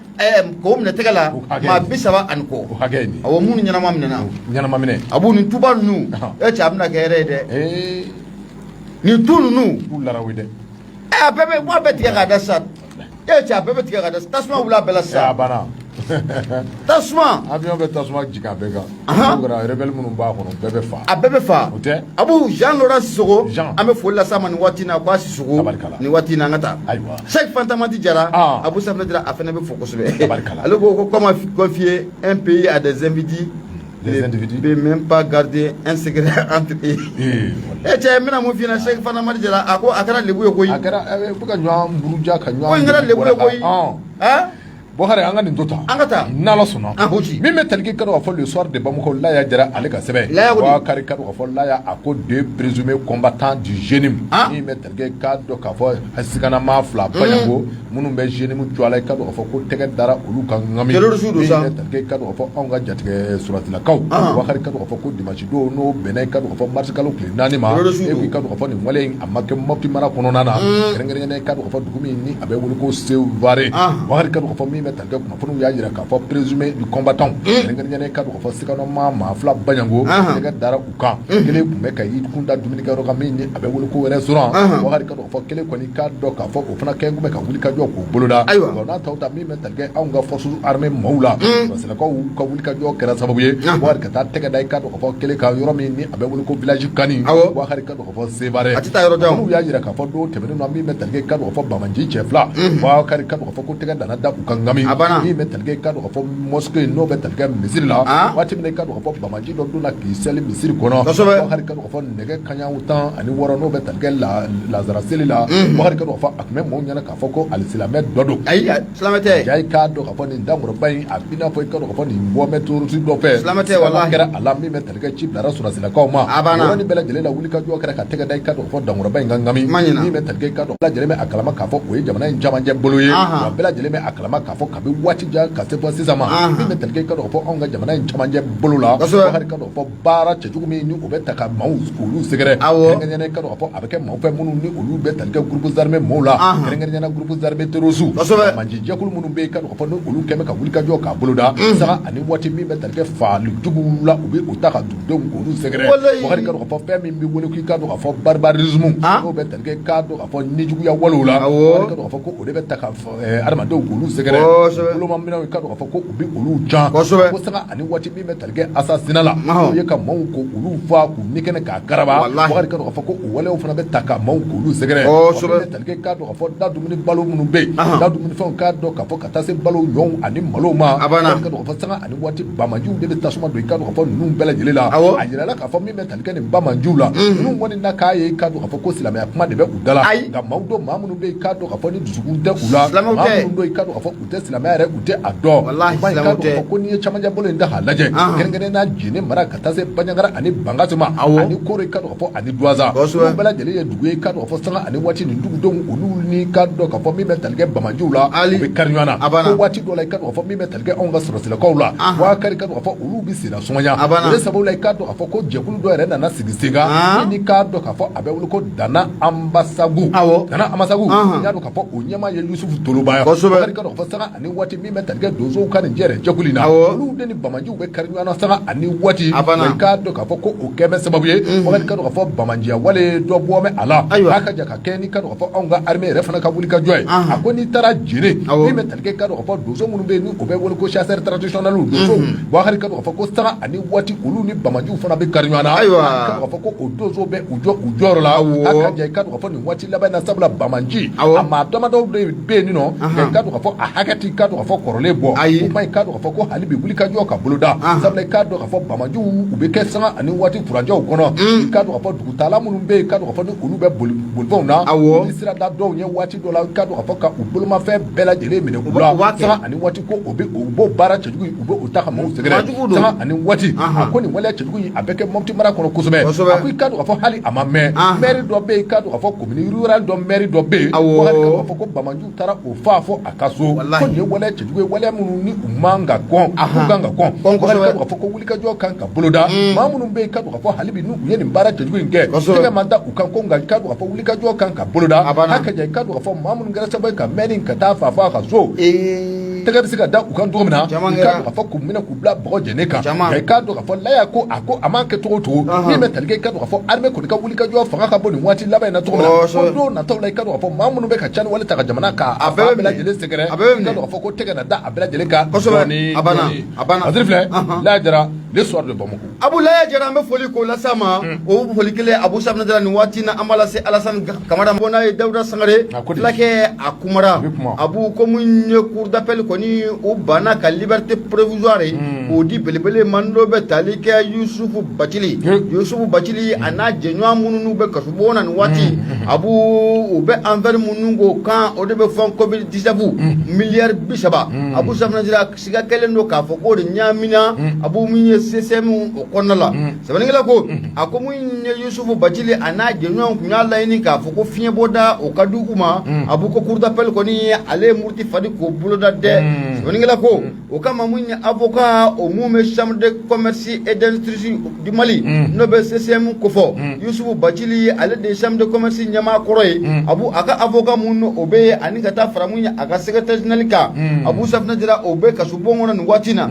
k'o minɛ tɛgɛ la, maa 30 ani kɔ. Awɔ, minnu ɲɛnama minɛna. Ɲɛnama minɛ. Abu, nin tuba ninnu, e cɛ, a bɛna kɛ hɛrɛ ye dɛ. Nin tu ninnu. K'u larawe dɛ. A bɛɛ bɛ bɔ, a bɛɛ tigɛ k'a da sisan. E cɛ, a bɛɛ bɛ tigɛ k'a da, tasuma wuli a bɛɛ la sisan. A banna. Tasuma. Avion bɛ tasuma jigin a bɛɛ kan. N'o kɛra, rebelle minnu b'a kɔnɔ, bɛɛ bɛ fa. A bɛɛ bɛ fa. O tɛ. Abu, Jean Laurent Sissoko. Jean. An bɛ foli las'a ma nin waati in na, k'a Sissoko. Tabarikala. Nin waati in na, an ka taa. Ayiwa. Cheikh Fantamadi Jara. Abu Safinɛ Jara, a fana bɛ fo kosɛbɛ. Tabarikala. Ale ko comment confier un pays à des individus Des ne individus. peut même pas garder un secret entre eux. Ee. E cɛ, n bɛna mun f'i ɲɛna? Cheikh Fantamadi Jara, a ko a kɛra lebu ye koyi. A kɛra u bɛ ka ɲɔgɔn buruja ka ɲɔgɔn. Ko in kɛra lebu ye koyi. Han. Bɔkari, an ka nin to tan. An ka taa. N'Ala sɔnna. An ko ci. Min bɛ tali kɛ, ka dɔn k'a fɔ Le Soir de Bamako, Laya Jara ale ka sɛbɛn. Laya ko di? Bɔkari, ka dɔn k'a fɔ Laya a ko deux présumés combattants du JNIM. Min bɛ tali kɛ, ka dɔn k'a fɔ siganamaa fila Baɲango minnu bɛ JNIM cogoya la, i ka dɔn k'a fɔ ko tɛgɛ dara olu kan ŋami. Terroriste don sa. Min bɛ tali kɛ, ka dɔn k'a fɔ anw ka jatigɛ sɔrɔsilakaw. Bɔkari, ka dɔn k'a fɔ ko dimanche don n'o bɛnna, i ka dɔn k'a fɔ mars kalo tile 4 ma. Terroriste E don. ko i ka dɔn k'a fɔ nin wale in a ma kɛ Mopti mara kɔnɔna na. Kɛrɛnkɛrɛnnenya i ka dɔn k'a fɔ dugu min ni a bɛ wele ko Sevare. Bɔkari, ka dɔn k'a fɔ min bɛ tali kɛ kunnafoniw y'a jira k'a fɔ présumé du combattant, kɛrɛnkɛrɛnnenya i ka dɔn k'a fɔ siganamaa maa fila Baɲango, tɛgɛ dara u kan. Kelen tun bɛ ka i kun da dumunikɛyɔrɔ kan min ni a bɛ wele ko restaurant. Bɔkari, ka dɔn k'a fɔ kelen kɔni k'a dɔn k'a fɔ o fana kɛ kun bɛ ka wuli ka jɔ k'o boloda. Ayiwa. Wa n'a tɔw ta min bɛ tali kɛ anw ka forces armées maaw la, sɔrɔsilakaw ka wuli ka jɔ kɛra sababu ye Bɔkari ka taa tɛgɛ da i ka dɔn k'a fɔ kelen kan yɔrɔ min ni a bɛ wele ko village Kani. Bɔkari, ka dɔn k'a fɔ Sevare. A tɛ taa yɔrɔ jan o. Kunnafoniw y'a jira k'a fɔ don tɛmɛnen na min bɛ tali kɛ, i ka dɔn k'a fɔ banbaanci cɛ fila, Bɔkari, ka dɔn k'a fɔ ko tɛgɛ nana da u kan ŋami. A banna. Min bɛ tali kɛ, i ka dɔn k'a fɔ mosquée n'o bɛ tali kɛ misiri la, waati min na i ka dɔn k'a fɔ banbaanci dɔ donna k'i seli misiri kɔnɔ. Bɔkari, ka dɔn k'a fɔ nɛgɛ kanɲɛ 16 n'o bɛ tali kɛ lazara seli la, Bɔkari, ka dɔn k'a fɔ a tun bɛ maaw ɲɛna k'a fɔ ko alisilamɛ dɔ don. Ayi, silamɛ tɛ. Ja i k'a dɔn k'a fɔ nin dankɔrɔba in a b'i n'a fɔ i ka dɔn k'a fɔ nin bɔ bɛ terroriste dɔ fɛ. Silamɛ tɛ, walahi. Kɛra a la min bɛ tali kɛ ci bilara sɔrɔsilakaw ma. A banna. Yɔrɔnin bɛɛ lajɛlen la wuli ka jɔ kɛra ka tɛgɛ da i ka dɔn k'a fɔ dankɔrɔba in kan ŋami. Ma ɲina. Min bɛ tali kɛ, i ka dɔn bɛɛ lajɛlen bɛ a kalama k'a fɔ o ye jamana in camancɛ bolo ye. Wa bɛɛ lajɛlen bɛ a kalama k'a fɔ kabi waati jan ka se fɔ sisan ma, min bɛ tali kɛ, i ka dɔn k'a fɔ anw ka jamana in camancɛ bolo la, Bɔkari, ka dɔn k'a fɔ baara cɛjugu min ni o bɛ ta ka maaw olu sɛgɛrɛ, kɛrɛnkɛrɛnnenya i ka dɔn k'a fɔ a bɛ kɛ maaw fɛ minnu ni olu bɛ tali kɛ groupes armés maaw la, kɛrɛnkɛrɛnnenya groupes armés terroristes, banbaanci jɛkulu minnu bɛ yen, i ka dɔn k'a fɔ ni olu kɛn bɛ ka wuli ka jɔ k'a boloda sanga ani waati min bɛ tali kɛ faali juguw la, u bɛ o ta ka dugudenw k'olu sɛgɛrɛ. Bɔkari, ka dɔn k'a fɔ fɛn min bɛ wele k'i ka dɔn k'a fɔ barbarisme, n'o bɛ tali kɛ k'a dɔn k'a fɔ nijuguya walew la, Bɔkari, ka dɔn k'a fɔ ko o de bɛ ta ka adamadenw k'olu sɛgɛrɛ, bolomaminɛnw, i ka dɔn k'a fɔ ko u bɛ olu can ko sanga ani waati min bɛ tali kɛ assassinat la, n'o ye ka maaw ko olu faa k'u ni kɛnɛ k'a karaba. Bɔkari, ka dɔn k'a fɔ ko o walew fana bɛ ta ka maaw k'olu sɛgɛrɛ. Min bɛ tali kɛ, k'a dɔn k'a fɔ da dumuni balo minnu bɛ yen, da dumunifɛnw, k'a dɔn k'a fɔ ka taa se balo ɲɔw ani malo ma, Bɔkari, ka dɔn k'a fɔ sanga ani waati banbaanciw de bɛ tasuma don i ka dɔn k'a fɔ ninnu bɛɛ lajɛlen la. A yirala k'a fɔ min bɛ tali kɛ nin banbaanciw la, ninnu kɔni na k'a ye i ka dɔn k'a fɔ ko silamɛya kuma de bɛ u da la, nka maaw don maa minnu bɛ yen, k'a dɔn k'a fɔ ni dusukun tɛ u la, maa minnu don i ka dɔn k'a fɔ u tɛ silamɛya yɛrɛ, u tɛ a dɔn. Walahi, i k'a dɔn k'a fɔ ko n'i ye camancɛ bolo in ta k'a lajɛ, kɛrɛnkɛrɛnnenya la Jene mara ka taa se Banjagara ani Bankasi ma, ani Koro, i ka dɔn k'a fɔ ani Duwanza, olu bɛɛ lajɛlen ye dugu ye, i ka dɔn k'a fɔ sanga ani waati nin dugudenw olu ni k'a dɔn k'a fɔ min bɛ tali kɛ banbaanciw la, u bɛ kari ɲɔgɔn na. Ko waati dɔ la, i ka dɔn k'a fɔ min bɛ tali kɛ anw ka sɔrɔsilakaw la, Bɔkari, ka dɔn k'a fɔ olu bɛ senna sumaya. O de sababu la, i k'a dɔn k'a fɔ ko jɛkulu dɔ yɛrɛ nana sigi sen kan, min ni k'a dɔn k'a fɔ a bɛ wele ko Dana Anbasagu. Dana Anbasagu, i y'a dɔn k'a fɔ o ɲɛmaa ye Yusufu Toloba ye. Bɔkari, ka dɔn k'a fɔ sanga ani waati min bɛ tali kɛ donsow ka nin jɛrɛ jɛkulu in na, olu de ni banbaanciw bɛ kari ɲɔgɔn na sanga ani waati. Wa i k'a dɔn k'a fɔ ko o kɛ bɛ sababu ye, Bɔkari, ka dɔn k'a fɔ banbaanciya wale dɔ bɔ bɛ a la, k'a ka jan ka kɛ ni ka dɔn k'a fɔ anw ka armée yɛrɛ fana ka wuli ka jɔ ye. A ko n'i taara Jene, min bɛ tali kɛ, ka dɔn k'a fɔ donso minnu bɛ yen ni o bɛ wele ko chasseur traditionnel donsow, Bɔkari, ka dɔn k'a fɔ ko sanga ani waati olu ni banbaanciw fana bɛ kari ɲɔgɔn na. Ka dɔn k'a fɔ ko o donsow bɛ u jɔ u jɔyɔrɔ la, a ka jan i ka dɔn k'a fɔ nin waati laban in na, sabula banbaanci a maa damadɔw de bɛ yen nɔ, nka i ka dɔn k'a fɔ a hakɛ t'i ka dɔn k'a fɔ kɔrɔlen bɔ. O kuma, i ka dɔn k'a fɔ ko hali bi wuli ka jɔ ka boloda, sabula i k'a dɔn k'a fɔ banbaanciw u bɛ kɛ sanga ani waati furancɛw kɔnɔ, i k'a dɔn k'a fɔ dugutaala minnu bɛ yen, i k'a dɔn k'a fɔ ni olu bɛ boli bolifɛnw na, u bɛ sira da dɔw ɲɛ waati dɔ la, i k'a dɔn k'a fɔ ka u bolomafɛn bɛɛ lajɛlen minɛ u la sanga ani waati, ko o bɛ u b'o baara cɛjugu in, u bɛ o ta ka maaw sɛgɛrɛ sanga ani waati. A ko nin waleya cɛjugu in a bɛ kɛ Mɔpti mara kɔnɔ kosɛbɛ. A ko i k'a dɔn k'a fɔ hali a ma mɛn, maire dɔ bɛ yen, i k'a dɔn k'a fɔ commune rurale dɔ maire dɔ bɛ yen, k'a fɔ ko banbaanciw taara o faa fɔ a ka so. Ko nin ye waleya cɛjugu ye, waleya minnu ni u man ka kɔn, k'u kan ka kɔn. K'a fɔ ko wulikajɔ kan ka boloda, maa minnu bɛ yen, i k'a dɔn k'a fɔ hali bi n'u ye nin baara cɛjugu in kɛ, tɛgɛ ma da u kan ko, nka i k'a dɔn k'a fɔ wulikajɔ kan ka boloda, a ka jan i k'a dɔn k'a fɔ maa minnu kɛra sababu ye ka maire in ka taa faa fɔ a ka so, tɛgɛ bɛ se ka da u kan cogo min na, i k'a dɔn k'a fɔ k'u minɛ k'u bila bɔgɔ jɛnen kan. Nka i k'a dɔn k'a fɔ Laya ko a ko a m'a kɛ cogo o cogo, min bɛ tali kɛ, i k'a dɔn k'a fɔ armée kɔni ka wulikajɔ fanga ka bon nin waati laban in na cogo min na, ko don nataw la, i k'a dɔn k'a fɔ maa minnu bɛ ka cani wale ta ka jamana k'a a bɛɛ lajɛlen sɛgɛrɛ, i k'a dɔn k'a fɔ ko tɛgɛ na da a bɛɛ lajɛlen kan. Kosɛbɛ, a banna, a banna. Aziri filɛ, Laya Jara, Le Soir de Bamako. Abu Laya Jara, an bɛ foli k'o las'a ma. O foli kelen, Abu Safinɛ Jara, nin waati na an b'a lase Alasani Kamara ma. N'a ye Dawuda Sangare fulakɛ, a kumara. Abu, ko mun ye cour d'appel kɔni u banna ka liberté provisoire ye. k'o di belebele ma n'o bɛ tali kɛ Yusufu Bacili Yusufu Bacili a n'a jɛɲɔgɔn minnu bɛ kasobon na nin waati Abu u bɛ affaire minnu k'o kan o de bɛ fɔ Covid 19 miliyari 30 Abu Safunɛ siga kɛlen don k'a fɔ k'o de ɲaamina Abu min ye CCM o kɔnɔna la sɛbɛnnikɛla ko a ko min ye Yusufu Bacili a n'a jɛɲɔgɔn tun y'a laɲini k'a fɔ ko fiɲɛbɔda o ka di u ma Abu ko cour d'appel kɔni ale ye muruti fari k'o boloda dɛ sɛbɛnnikɛla ko o kama mun ye avocat o mun bɛ chambre de commerce et d'industrie du Mali n'o bɛ CCM kofɔ Yusufu Bacili ale de ye chambre de commerce ɲɛmaa kɔrɔ ye Abu a ka avocat mun o bɛ yen ani ka taa fara mun ye a ka secrétaire général kan Abu Safunɛ Jara o bɛ kasobon kɔnɔ nin waati na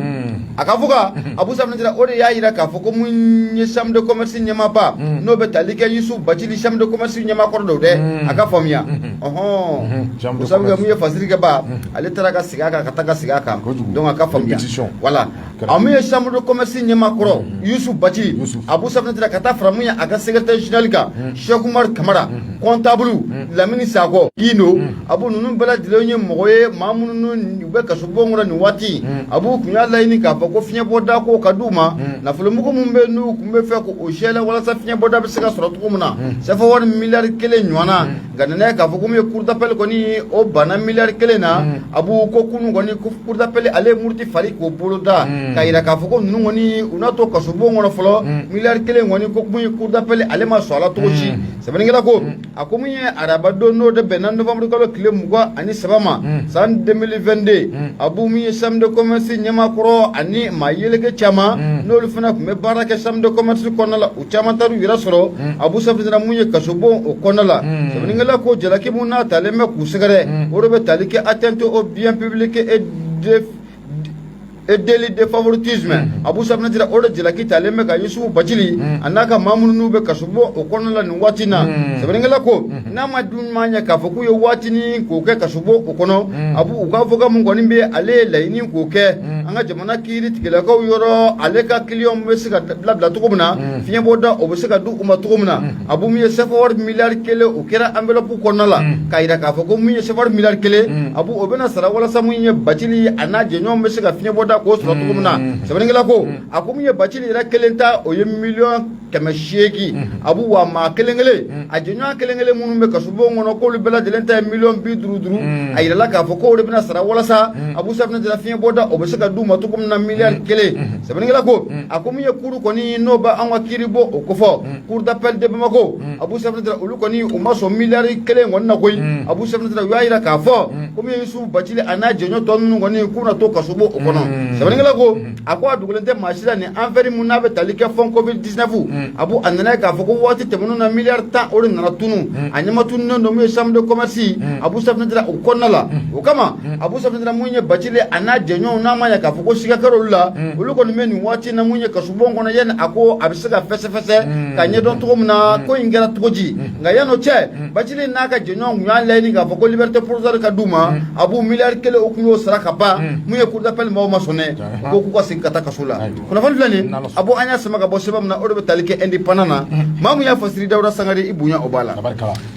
a ka avocat Abu Safunɛ Jara o de y'a jira k'a fɔ ko mun ye chambre de commerce ɲɛmaaba n'o bɛ tali kɛ Yusufu Bacili chambre de commerce ɲɛmaa kɔrɔ don dɛ a ka faamuya ɔhɔn o sabu kɛ mun ye fasirikɛba ale taara ka segin a kan ka taa ka segin a kan donc a ka faamuya voilà a mun ye chambre de commerce ɲɛmaa kɔrɔ Yusufu Bacili Abu Safunɛ Jara ka taa fara mun ye a ka secrétaire général kan Cheikh Umar Kamara comptable Lamini Sakɔ Ino Abu ninnu bɛɛ lajɛlen ye mɔgɔ ye maa minnu u bɛ kasobon kɔnɔ nin waati Abu tun y'a laɲini k'a fɔ ko fiɲɛbɔda ko ka d'u ma nafolomugu min bɛ n'u tun bɛ fɛ k'o sɛlɛ walasa fiɲɛbɔda bɛ se ka sɔrɔ cogo min na CFA wari miliyari kelen ɲɔgɔn na nka nana ye k'a fɔ ko min ye cour d'appel kɔni o banna miliyari kelen na Abu ko kunun kɔni cour d'appel ale ye muruti fari k'o boloda k'a jira k'a fɔ ko ninnu kɔni u n'a to kasobon kɔnɔ fɔlɔ miliyari kelen kɔni ko mun ye cour d'appel ale ma sɔn a la cogo si sɛbɛnnikɛla ko a ko mun ye araba don n'o de bɛnna novembre kalo tile 23 ma san 2022 Abu min ye chambre de commerce ɲɛmaa kɔrɔ ani maa yeleke caman n'olu fana tun bɛ baara kɛ chambre de commerce kɔnɔna la u caman taar'u yɛrɛ sɔrɔ Abu Safunɛ Jara mun ye kasobon o kɔnɔna la sɛbɛnnikɛla ko jalaki mun n'a talen bɛ k'u sɛgɛrɛ o de bɛ tali kɛ atteinte au bien public et délit de favoritisme Abu Safunɛ Jara o de jalaki talen bɛ ka Yusufu Bacili a n'a ka maa minnu bɛ kasobon o kɔnɔna la nin waati na sɛbɛnnikɛla ko n'a ma dun ɲuman ye k'a fɔ k'u ye waatinin k'o kɛ kasobon o kɔnɔ Abu u ka avocat mun kɔni bɛ ale ye laɲini k'o kɛ an ka jamana kiiri tigilakaw yɔrɔ ale ka client bɛ se ka labila cogo min na fiɲɛbɔda o bɛ se ka di u ma cogo min na Abu min ye CFA wari miliyari kelen o kɛra enveloppe kɔnɔna la k'a jira k'a fɔ ko min ye CFA wari miliyari kelen Abu o bɛna sara walasa min ye Bacili a n'a jɛɲɔgɔn bɛ se ka fiɲɛbɔda k'o sɔrɔ cogo min na sɛbɛnnikɛla ko a ko min ye Bacili yɛrɛ kelen ta o ye miliyɔn 800 Abu wa maa kelen kelen a jɛɲɔgɔn kelen kelen minnu bɛ kasobon kɔnɔ k'olu bɛɛ lajɛlen ta ye miliyɔn 50 50 a yirala k'a fɔ k'o de bɛna sara walasa Abu Safunɛ Jara fiɲɛbɔda o bɛ se ka d'u ma cogo min na miliyari kelen sɛbɛnnikɛla ko a ko min ye cour kɔni n'o bɛ an ka kiiri bon o kofɔ cour d'appel de Bamako Abu Safunɛ Jara olu kɔni u ma sɔn miliyari kelen kɔni na koyi Abu Safunɛ Jara u y'a jira k'a fɔ ko min ye Yusufu Bacili a n'a jɛɲɔgɔn tɔ ninnu kɔni k'u na to kasobon o kɔnɔ sɛbɛnnikɛla ko a ko a dogolen tɛ maa si la nin affaire mun n'a bɛ tali kɛ fonds Covid 19 Abu a nana ye k'a fɔ ko waati tɛmɛnen na miliyari 10 o de nana tunu a ɲɛma tununnen don min ye chambre de commerce Abu Safunɛ Jara o kɔnɔna la o kama Abu Safunɛ Jara mun ye Bacili a n'a jɛɲɔgɔnw n'a ma ɲɛ k'a fɔ ko siga kɛra olu la olu kɔni bɛ nin waati na mun ye kasobon kɔnɔ yanni a ko a bɛ se ka fɛsɛfɛsɛ ka ɲɛdɔn cogo min na ko in kɛra cogo di nka yan'o cɛ Bacili n'a ka jɛɲɔgɔnw tun y'a laɲini k'a fɔ ko liberté provisoire ka d'u ma Abu miliyari 1 o tun y'o sara ka ban mun ye cour d'appel maaw ma sɔn dɛ u ko k'u ka segin ka taa kaso la kunnafoni filɛ nin Abu an y'a sama ka bɔ sɛbɛn min na o de bɛ tali kɛ Indépendant na maa mun y'a fasiri Dawuda Sangare i bonya o b'a la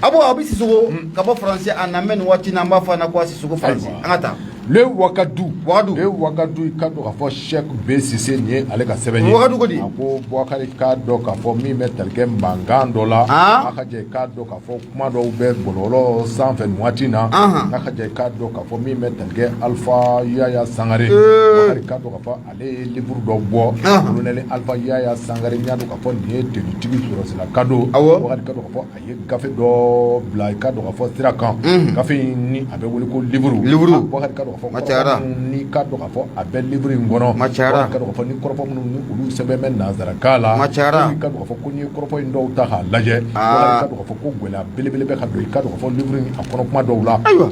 Abu a bɛ Sisoko ka bɔ Faransi a na mɛn nin waati na an b'a fɔ a ɲɛna ko a Sisoko Faransi an ka taa. Le Wagadu Wagadu Le Wagadu i ka dɔn k'a fɔ Cheikh B Sise nin ye ale ka sɛbɛn ye Wagadu ko di a ko Bubakari k'a dɔn k'a fɔ min bɛ tali kɛ mankan dɔ la a ka jɛ i k'a dɔn k'a fɔ kuma dɔw bɛ bɔlɔlɔ sanfɛ nin waati in na a ka jɛ i k'a dɔn k'a fɔ min bɛ tali kɛ Alpha Yaya Sangare Bubakari k'a dɔn k'a fɔ ale ye livre dɔ bɔ colonel Alpha Yaya Sangare n y'a dɔn k'a fɔ nin ye tenitigi sɔrɔsilaka don Bubakari k'a dɔn k'a fɔ a ye gafe dɔ bila i k'a dɔn k'a fɔ sira kan gafe in ni a bɛ wele ko livre livre Bubakari k'a dɔn k'a fɔ kɔrɔfɔ minnu n'i k'a dɔn k'a fɔ a bɛ livre in kɔnɔ Bubakari k'a dɔn k'a fɔ ni kɔrɔfɔ minnu ni olu sɛbɛn bɛ nansarakan la i k'a dɔn k'a fɔ ko n'i ye kɔrɔfɔ in dɔw ta k'a lajɛ Bubakari k'a dɔn k'a fɔ ko gɛlɛya belebele bɛ ka don i k'a dɔn k'a fɔ livre in a kɔnɔ kuma dɔw la ayiwa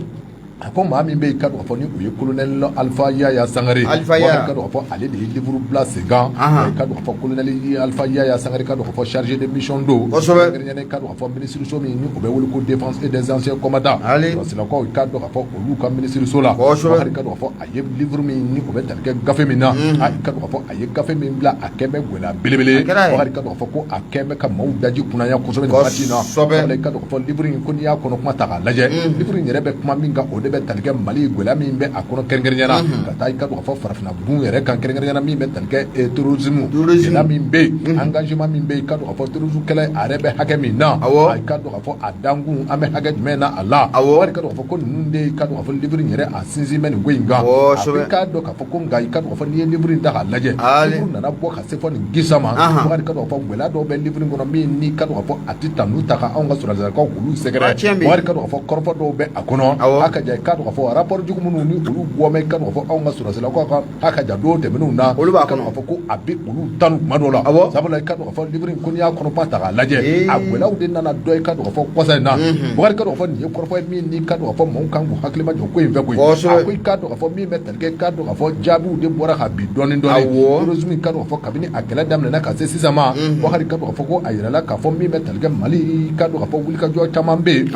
a ko maa min bɛ yen k'a dɔn k'a fɔ ni o ye colonel Alpha Yaya Sangare Alpha Yaya k'a dɔn k'a fɔ ale de ye livre bila sen kan k'a dɔn k'a fɔ colonel Alpha Yaya Sangare k'a dɔn k'a fɔ chargé de mission don kosɛbɛ kɛrɛnkɛrɛnnenya k'a dɔn k'a fɔ ministre so min ni o bɛ wele ko défense et des anciens combattants sɔrɔsilakaw k'a dɔn k'a fɔ olu ka ministre so la kosɛbɛ k'a dɔn k'a fɔ a ye livre min ni o bɛ tali kɛ gafe min na a k'a dɔn k'a fɔ a ye gafe min bila a kɛ bɛ gɛlɛya belebele ye k'a dɔn k'a fɔ ko a kɛ bɛ ka maaw daji kunnaya kosɛbɛ nin waati in na kosɛbɛ k'a dɔn k'a fɔ livre in ko n'i y'a kɔnɔ kuma ta k'a lajɛ livre in yɛrɛ bɛ kuma min kan o de de bɛ tali kɛ Mali gɛlɛya min bɛ a kɔnɔ kɛrɛnkɛrɛnya na ka taa i ka dɔn k'a fɔ farafinna gun yɛrɛ kan kɛrɛnkɛrɛnya na min bɛ tali kɛ terrorisme gɛlɛya min bɛ yen engagement min bɛ yen i ka dɔn k'a fɔ terrorisme kɛlɛ a yɛrɛ bɛ hakɛ min na i ka dɔn k'a fɔ a dankun an bɛ hakɛ jumɛn na a la i ka dɔn k'a fɔ ko ninnu de i ka dɔn k'a fɔ livre in yɛrɛ a sinsin bɛ nin ko in kan i k'a dɔn k'a fɔ ko nka i ka dɔn k'a fɔ n'i ye livre in ta k'a lajɛ livre nana bɔ ka se fɔ nin kisa ma Bakari ka dɔn k'a fɔ gɛlɛya dɔw bɛ livre in kɔnɔ min n'i ka dɔn k'a fɔ a tɛ tanu ta ka anw ka sɔrɔdasilakaw k'olu sɛgɛrɛ Bakari ka dɔn k'a fɔ kɔrɔfɔ dɔw bɛ a kɔnɔ a ka ja i ka dɔn k'a fɔ rapport jugu minnu ni olu bɔ mɛ i ka dɔn k'a fɔ anw ka sɔrɔdasilakaw kan a ka ja don tɛmɛnenw na olu b'a kɔnɔ k'a fɔ ko a bɛ olu tanu tuma dɔw la sabula i ka dɔn k'a fɔ livre in ko n'i y'a kɔnɔba ta k'a lajɛ a gɛlɛyaw de nana dɔn i ka dɔn k'a fɔ kɔsa in na Bakari ka dɔn k'a fɔ nin ye kɔrɔfɔ ye min n'i ka dɔn k'a fɔ maaw kan k'u hakili majɔ ko in fɛ koyi a ko i ka dɔn k'a fɔ min bɛ tali kɛ i ka dɔn k'a fɔ jaabiw de bɔra ka bin dɔɔnin dɔɔnin terrorisme i ka dɔn k'a fɔ kabini a kɛlɛ daminɛna ka se sisan ma Bakari ka dɔn k'a fɔ ko a yirala k'a fɔ min bɛ tali kɛ Mali i ka dɔn k'a fɔ wulikajɔ caman bɛ yen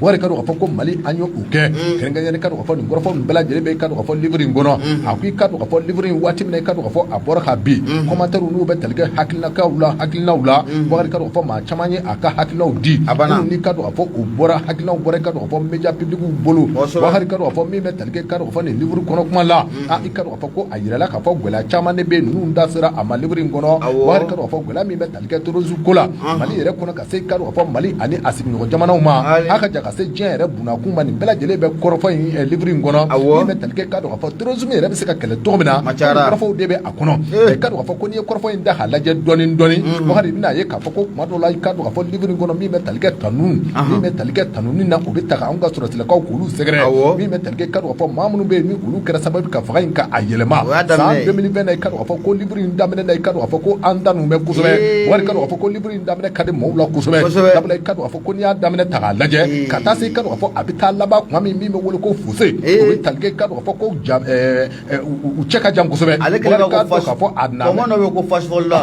Bakari ka dɔn k'a fɔ ko Mali an ye o kɛ kɛrɛnkɛrɛnnenya i ka dɔn k'a fɔ nin kɔrɔfɔ ninnu bɛɛ lajɛlen bɛ i ka dɔn k'a fɔ livre in kɔnɔ a ko i ka dɔn k'a fɔ livre in waati min na i ka dɔn k'a fɔ a bɔra ka bin commentaire n'u bɛ tali kɛ hakilinaw la Bakari ka dɔn k'a fɔ maa caman ye a ka hakilinaw di minnu n'i ka dɔn k'a fɔ u bɔra hakilinaw bɔra i ka dɔn k'a fɔ média public bolo Bakari ka dɔn k'a fɔ min bɛ tali kɛ i ka dɔn k'a fɔ nin livre kɔnɔ kuma la i ka dɔn k'a fɔ ko a yirala k'a fɔ gɛlɛya caman de bɛ yen ninnu da sera a ma livre in kɔnɔ Bakari ka dɔn k'a fɔ gɛlɛya min bɛ tali kɛ terrorisme ko la Mali yɛrɛ kɔnɔ ka se i ka dɔn k'a fɔ Mali ani a sigiɲɔgɔn jamanaw ma a ka ja ka se diɲɛ yɛrɛ bunakun ma nin bɛɛ lajɛlen bɛ kɔrɔfɔ in livre in kɔnɔ min bɛ tali kɛ i ka dɔn k'a fɔ terrorisme yɛrɛ bɛ se ka kɛlɛ cogo min na kɔrɔfɔw de bɛ a kɔnɔ i ka dɔn k'a fɔ ko n'i ye kɔrɔfɔ in da k'a lajɛ dɔɔnin dɔɔnin Bakari i bɛna ye k'a fɔ ko tuma dɔw la i ka dɔn k'a fɔ livre in kɔnɔ min bɛ tali kɛ tanu min bɛ tali kɛ tanuni na o bɛ ta ka anw ka sɔrɔdasilakaw k'olu sɛgɛrɛ min bɛ tali kɛ i ka dɔn k'a fɔ maa minnu bɛ yen ni olu kɛra sababu ka fanga in ka a yɛlɛma san 2020 na i ka dɔn k'a fɔ ko livre in daminɛ na i ka dɔn k'a fɔ ko an tanu bɛ kosɛbɛ Bakari ka dɔn k'a fɔ ko livre in daminɛ ka di maaw la kosɛbɛ sabula i ka dɔn k'a fɔ ko n'i y'a daminɛ ta k'a lajɛ ka taa se i ka dɔn k'a fɔ a bɛ taa laban tuma min min bɛ wele ko fose o bɛ tali kɛ i ka dɔn k'a fɔ ko ja u cɛ ka jan kosɛbɛ ale kɛlen ka dɔn k'a fɔ a na kɔmɔ dɔ bɛ ko fasugu la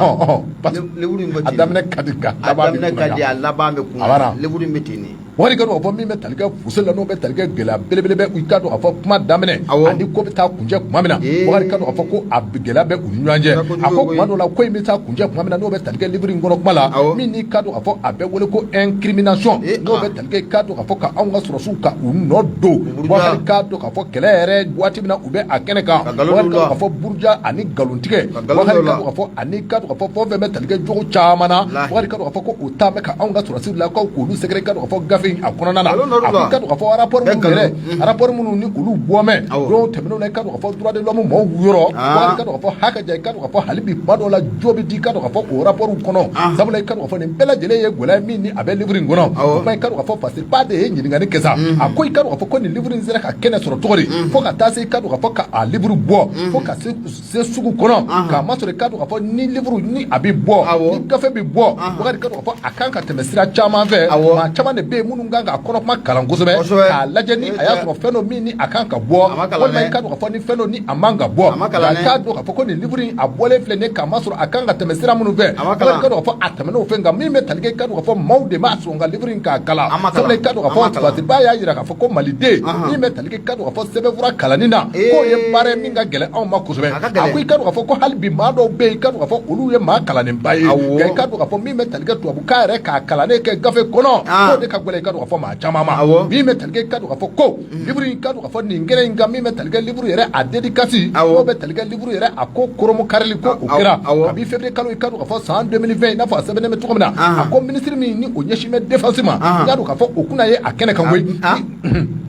livre in bɛ ten a daminɛ ka di nka a daminɛ ka di a laban bɛ kun livre in bɛ ten de. Bakari ka dɔn k'a fɔ min bɛ tali kɛ fose la n'o bɛ tali kɛ gɛlɛya belebele bɛ i ka dɔn k'a fɔ kuma daminɛ ani ko bɛ taa kuncɛ tuma min na Bakari ka dɔn k'a fɔ ko a gɛlɛya bɛ u ni ɲɔgɔn cɛ a ko tuma dɔw la ko in bɛ taa kuncɛ tuma min na n'o bɛ tali kɛ livre in kɔnɔ kuma la min n'i ka dɔn k'a fɔ a bɛ wele ko incrimination n'o bɛ tali kɛ i ka dɔn k'a fɔ ka anw ka sɔrɔdasiw ka u nɔ don Bakari ka dɔn k'a fɔ kɛlɛ yɛrɛ waati min na u bɛ a kɛnɛ kan Bakari ka dɔn k'a fɔ buruja ani nkalontigɛ Bakari ka dɔn k'a fɔ ani ka dɔn k'a fɔ fɛn o fɛn bɛ tali kɛ jogo caman na Bakari ka dɔn k'a fɔ ko o taa bɛ ka anw ka sɔrɔdasiw lakaw k'olu sɛgɛrɛ i ka dɔn k'a fɔ gafe in a kɔnɔna na a ko i ka dɔn k'a fɔ rapport minnu yɛrɛ rapport minnu ni olu bɔ mɛ don tɛmɛnenw na i ka dɔn k'a fɔ droit de l'homme mɔgɔw yɔrɔ Bakari ka dɔn k'a fɔ hakɛ ja i ka dɔn k'a fɔ hali bi tuma dɔw la jo bɛ di i ka dɔn k'a fɔ o rapport kɔnɔ sabula i ka dɔn k'a fɔ nin bɛɛ lajɛlen ye gɛlɛya min ni a bɛ livre in kɔnɔ o kuma i ka dɔn k'a fɔ Fasiriba de ye ɲininkali kɛ sa a ko i ka dɔn k'a fɔ ko nin livre in sera ka kɛnɛ sɔrɔ cogo di fo ka taa se i ka dɔn k'a fɔ ka a livre bɔ fo ka se se sugu kɔnɔ k'a masɔrɔ i ka dɔn k'a fɔ ni livre ni a bɛ bɔ ni gafe bɛ bɔ Bakari ka dɔn k'a fɔ a kan ka tɛmɛ sira caman fɛ maa caman de bɛ yen minnu kan k'a kɔnɔ kuma kalan kosɛbɛ k'a lajɛ ni a y'a sɔrɔ fɛn dɔ min ni a kan ka bɔ walima i ka dɔn k'a fɔ ni fɛn dɔ ni a man ka bɔ nka i k'a dɔn k'a fɔ ko nin livre in a bɔlen filɛ nin ye k'a masɔrɔ a kan ka tɛmɛ sira minnu fɛ Bakari ka dɔn k'a fɔ a tɛmɛn'o fɛ nka min bɛ tali kɛ i ka dɔn k'a fɔ maaw de ma sɔn ka livre in k'a kalan sabula i ka dɔn k'a fɔ Fasiriba y'a jira k'a fɔ ko maliden min bɛ tali kɛ i ka dɔn k'a fɔ sɛbɛnfura kalanni na k'o ye baara ye min ka gɛlɛn anw ma kosɛbɛ a ko i ka dɔn k'a fɔ ko hali bi maa dɔw bɛ yen i ka dɔn k'a fɔ olu ye maa kalannenba ye nka i ka dɔn k'a fɔ min bɛ tali kɛ tubabukan yɛrɛ k'a kalannen kɛ gafe kɔnɔ k'o de ka gɛlɛn i ka dɔn k'a fɔ maa caman ma min bɛ tali kɛ i ka dɔn k'a fɔ ko livre i ka dɔn k'a fɔ nin kɛnɛ in kan min bɛ tali kɛ livre yɛrɛ a dédicace n'o bɛ tali kɛ livre yɛrɛ a ko koromokarili ko o kɛra kabi février kalo i ka dɔn k'a fɔ san 2020 i n'a fɔ a sɛbɛnnen bɛ cogo min na a ko ministre min ni o ɲɛsin bɛ défense ma i k'a dɔn k'a fɔ o kunna ye a kɛnɛ kan koyi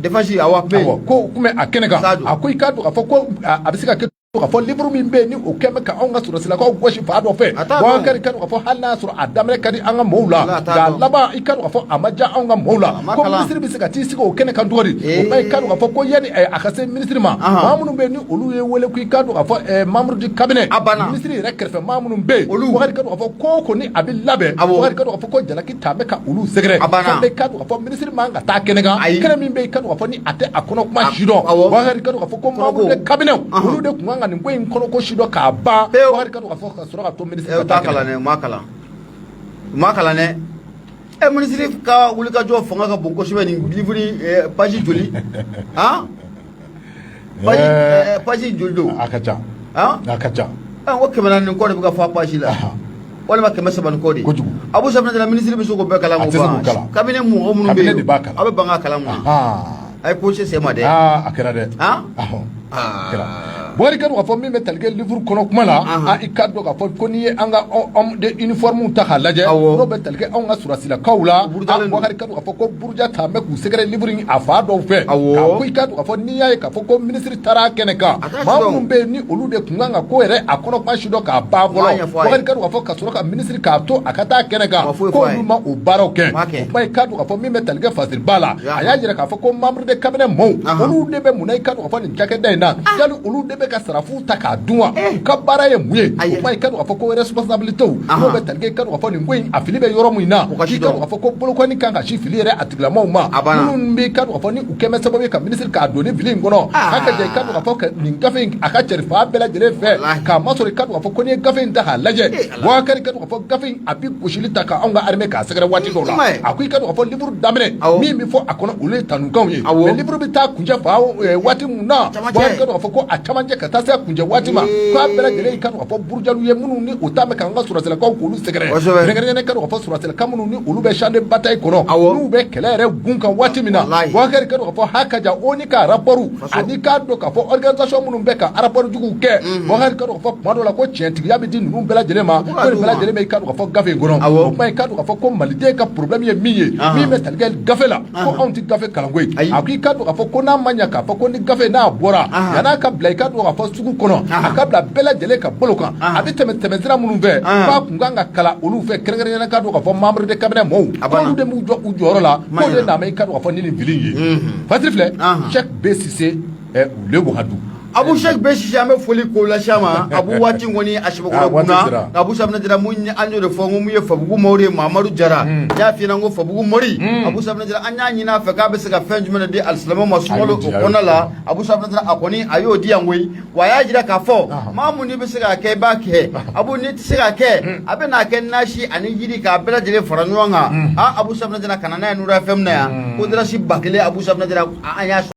défense awɔ ko kun bɛ a kɛnɛ kan a ko i k'a dɔn k'a fɔ ko a bɛ se ka kɛ k'a fɔ livre min bɛ yen ni o kɛn bɛ ka anw ka sɔrɔdasilakaw gosi fan dɔ fɛ Bakari ka dɔn k'a fɔ hali n'a y'a sɔrɔ a daminɛ ka di an ka mɔɔw la nka a laban i ka dɔn k'a fɔ a ma diya anw ka mɔɔw la ko minisiri bɛ se ka t'i sigi o kɛnɛ kan cogo di o ma i ka dɔn k'a fɔ ko yanni a ka se minisiri ma maa minnu bɛ yen ni olu ye wele ko i ka dɔn k'a fɔ membre du cabinet minisiri yɛrɛ kɛrɛfɛ maa minnu bɛ yen olu Bakari ka dɔn k'a fɔ ko o ko ni a bɛ labɛn Bakari ka dɔn k'a fɔ ko jalaki ta bɛ ka olu sɛgɛrɛ i ka dɔn k'a fɔ minisiri man ka taa kɛnɛ kan kɛnɛ min bɛ i ka dɔn k'a fɔ ni a tɛ a kɔnɔ kuma si dɔn Bakari ka dɔn k'a fɔ ko membre de cabinet olu de tun kan ka nin ko in kɔnɔ ko si dɔn k'a ban Bakari ka dɔn k'a fɔ ka sɔrɔ ka to minisiri ka taa kɛnɛ u m'a kalan u m'a kalan dɛ ɛ minisiri ka wulikajɔ fanga ka bon kosɛbɛ nin livre page joli han page joli don a ka ca a ka ca n ko 400 ni kɔ de bɛ ka fɔ a page la walima 300 ni kɔ de kojugu Abu Safinɛ minisiri bɛ se k'o bɛɛ kalan k'o ban cabinet mɔgɔ minnu bɛ yen aw bɛ ban k'a kalan mun na. A ye ko se sen ma dɛ. Aa, a kɛra dɛ. Ahɔn, a kɛra. Bukari, i ka dɔn k'a fɔ min bɛ tali kɛ livre kɔnɔ kuma la, a i ka dɔn k'a fɔ ko n'i ye an ka homme de uniforme ta k'a lajɛ, n'o bɛ tali kɛ anw ka sɔrɔdasilakaw la, Bukari, i ka dɔn k'a fɔ ko buruja ta bɛ k'u sɛgɛrɛ livre in a fan dɔw fɛ. K'a ko i ka dɔn k'a fɔ n'i y'a ye k'a fɔ ko minisiri taara kɛnɛ kan, maa minnu bɛ yen ni olu de tun kan ka ko yɛrɛ a kɔnɔ kuma si dɔn k'a ban fɔlɔ, Bukari, i ka dɔn k'a fɔ ka sɔrɔ ka minisiri k'a to a ka taa kɛnɛ kan, ko olu ma o baaraw kɛ. O kuma, i ka dɔn k'a fɔ min bɛ tali kɛ Fasiriba la, a y'a jira k'a fɔ ko membre de cabinet mɔɔw, olu de bɛ mun na i ka dɔn k'a fɔ nin cakɛda in na? Yali olu de bɛ ka sarafu ta k'a dun wa? U ka baara ye mun ye? O kuma, i ka dɔn k'a fɔ ko responsabilité n'o bɛ tali kɛ, i ka dɔn k'a fɔ nin ko in a fili bɛ yɔrɔ min na, i ka dɔn k'a fɔ ko bolokɔni kan ka si fili yɛrɛ a tigilamɔgɔw ma, minnu bɛ, i ka dɔn k'a fɔ ni u kɛn bɛ sababu ye ka minisiri k'a don ni fili in kɔnɔ. A ka jɛ, i ka dɔn k'a fɔ nin gafe in a ka cari fan bɛɛ lajɛlen fɛ, k'a masɔrɔ i ka dɔn k'a fɔ ko n'i ye gafe in ta k'a lajɛ, Bukari, i ka dɔn k'a fɔ gafe in a bɛ gosili ta ka anw ka armée k'a sɛgɛrɛ waati dɔw la. A ko i ka dɔn k'a fɔ livre daminɛ, min bɛ fɔ a kɔnɔ, olu ye tanukanw ye, mais livre bɛ taa kuncɛ fa waati min na, Bukari, i ka dɔn k'a fɔ ko a camancɛ ka taa se a kuncɛ waati ma, k'a bɛɛ lajɛlen, i ka dɔn k'a fɔ burujaliw ye minnu ni o ta bɛ k'an ka sɔrɔdasilakaw k'olu sɛgɛrɛ, kɛrɛnkɛrɛnnenya i ka dɔn k'a fɔ sɔrɔdasilaka minnu ni olu bɛ champ de bataille kɔnɔ, n'u bɛ kɛlɛ yɛrɛ gun kan waati min na. Bukari, i ka dɔn k'a fɔ hakaja ONU ka rapport ani k'a dɔn k'a fɔ organisation minnu bɛ ka rapport juguw kɛ, Bukari, i ka dɔn k'a fɔ tuma dɔw la ko tiɲɛtigiya bɛ di ninnu bɛɛ lajɛlen ma, ko nin bɛɛ lajɛlen bɛ, i ka dɔn k'a fɔ gafe in kɔnɔ. O kuma, i ka dɔn k'a fɔ ko maliden ka problème ye min ye, min bɛ tali kɛ gafe la, ko anw tɛ gafe kalan koyi. A ko i ka dɔn k'a fɔ ko n'a ma ɲɛ k'a fɔ ko ni gafe n'a bɔra, yan'a ka bila, i ka dɔn k'a fɔ sugu kɔnɔ, a ka bila bɛɛ lajɛlen ka bolo kan, a bɛ tɛmɛ tɛmɛsira minnu fɛ, k'a kun kan ka kalan olu fɛ, kɛrɛnkɛrɛnnenya ka dɔn k'a fɔ membre de cabinet mɔɔw, k'olu de b'u jɔ u jɔyɔrɔ la, k'o de nana, i ka dɔn k'a fɔ ni nin fili in ye. Fasiri filɛ, Cheikh B Cissé le Wagadu. Abu Cheikh B Cissé, an bɛ foli k'o lase a ma. Abu, waati kɔni a sɛbɛkɔrɔ kunna. Abu Safinɛ Jara, mun an y'o de fɔ, n ko mun ye Fabugu Mori ye, Mamadu Jara n y'a f'i ɲɛna, n ko Fabugu Mori. Abu Safinɛ Jara, an y'a ɲini a fɛ k'a bɛ se ka fɛn jumɛn de di alisilamɛw ma sunkalo o kɔnɔna la. Abu Safinɛ Jara, a kɔni a y'o di yan koyi. Wa a y'a jira k'a fɔ maa mun n'i bɛ se k'a kɛ, i b'a kɛ. Abu, n'i tɛ se k'a kɛ, a bɛ n'a kɛ nasi ani yiri k'a bɛɛ lajɛlen fara ɲɔgɔn kan. Aa, Abu Safinɛ Jara, ka na n'a ye Nura FM na yan ko darasi 1000. Abu Safinɛ Jara, an y'a sɔrɔ.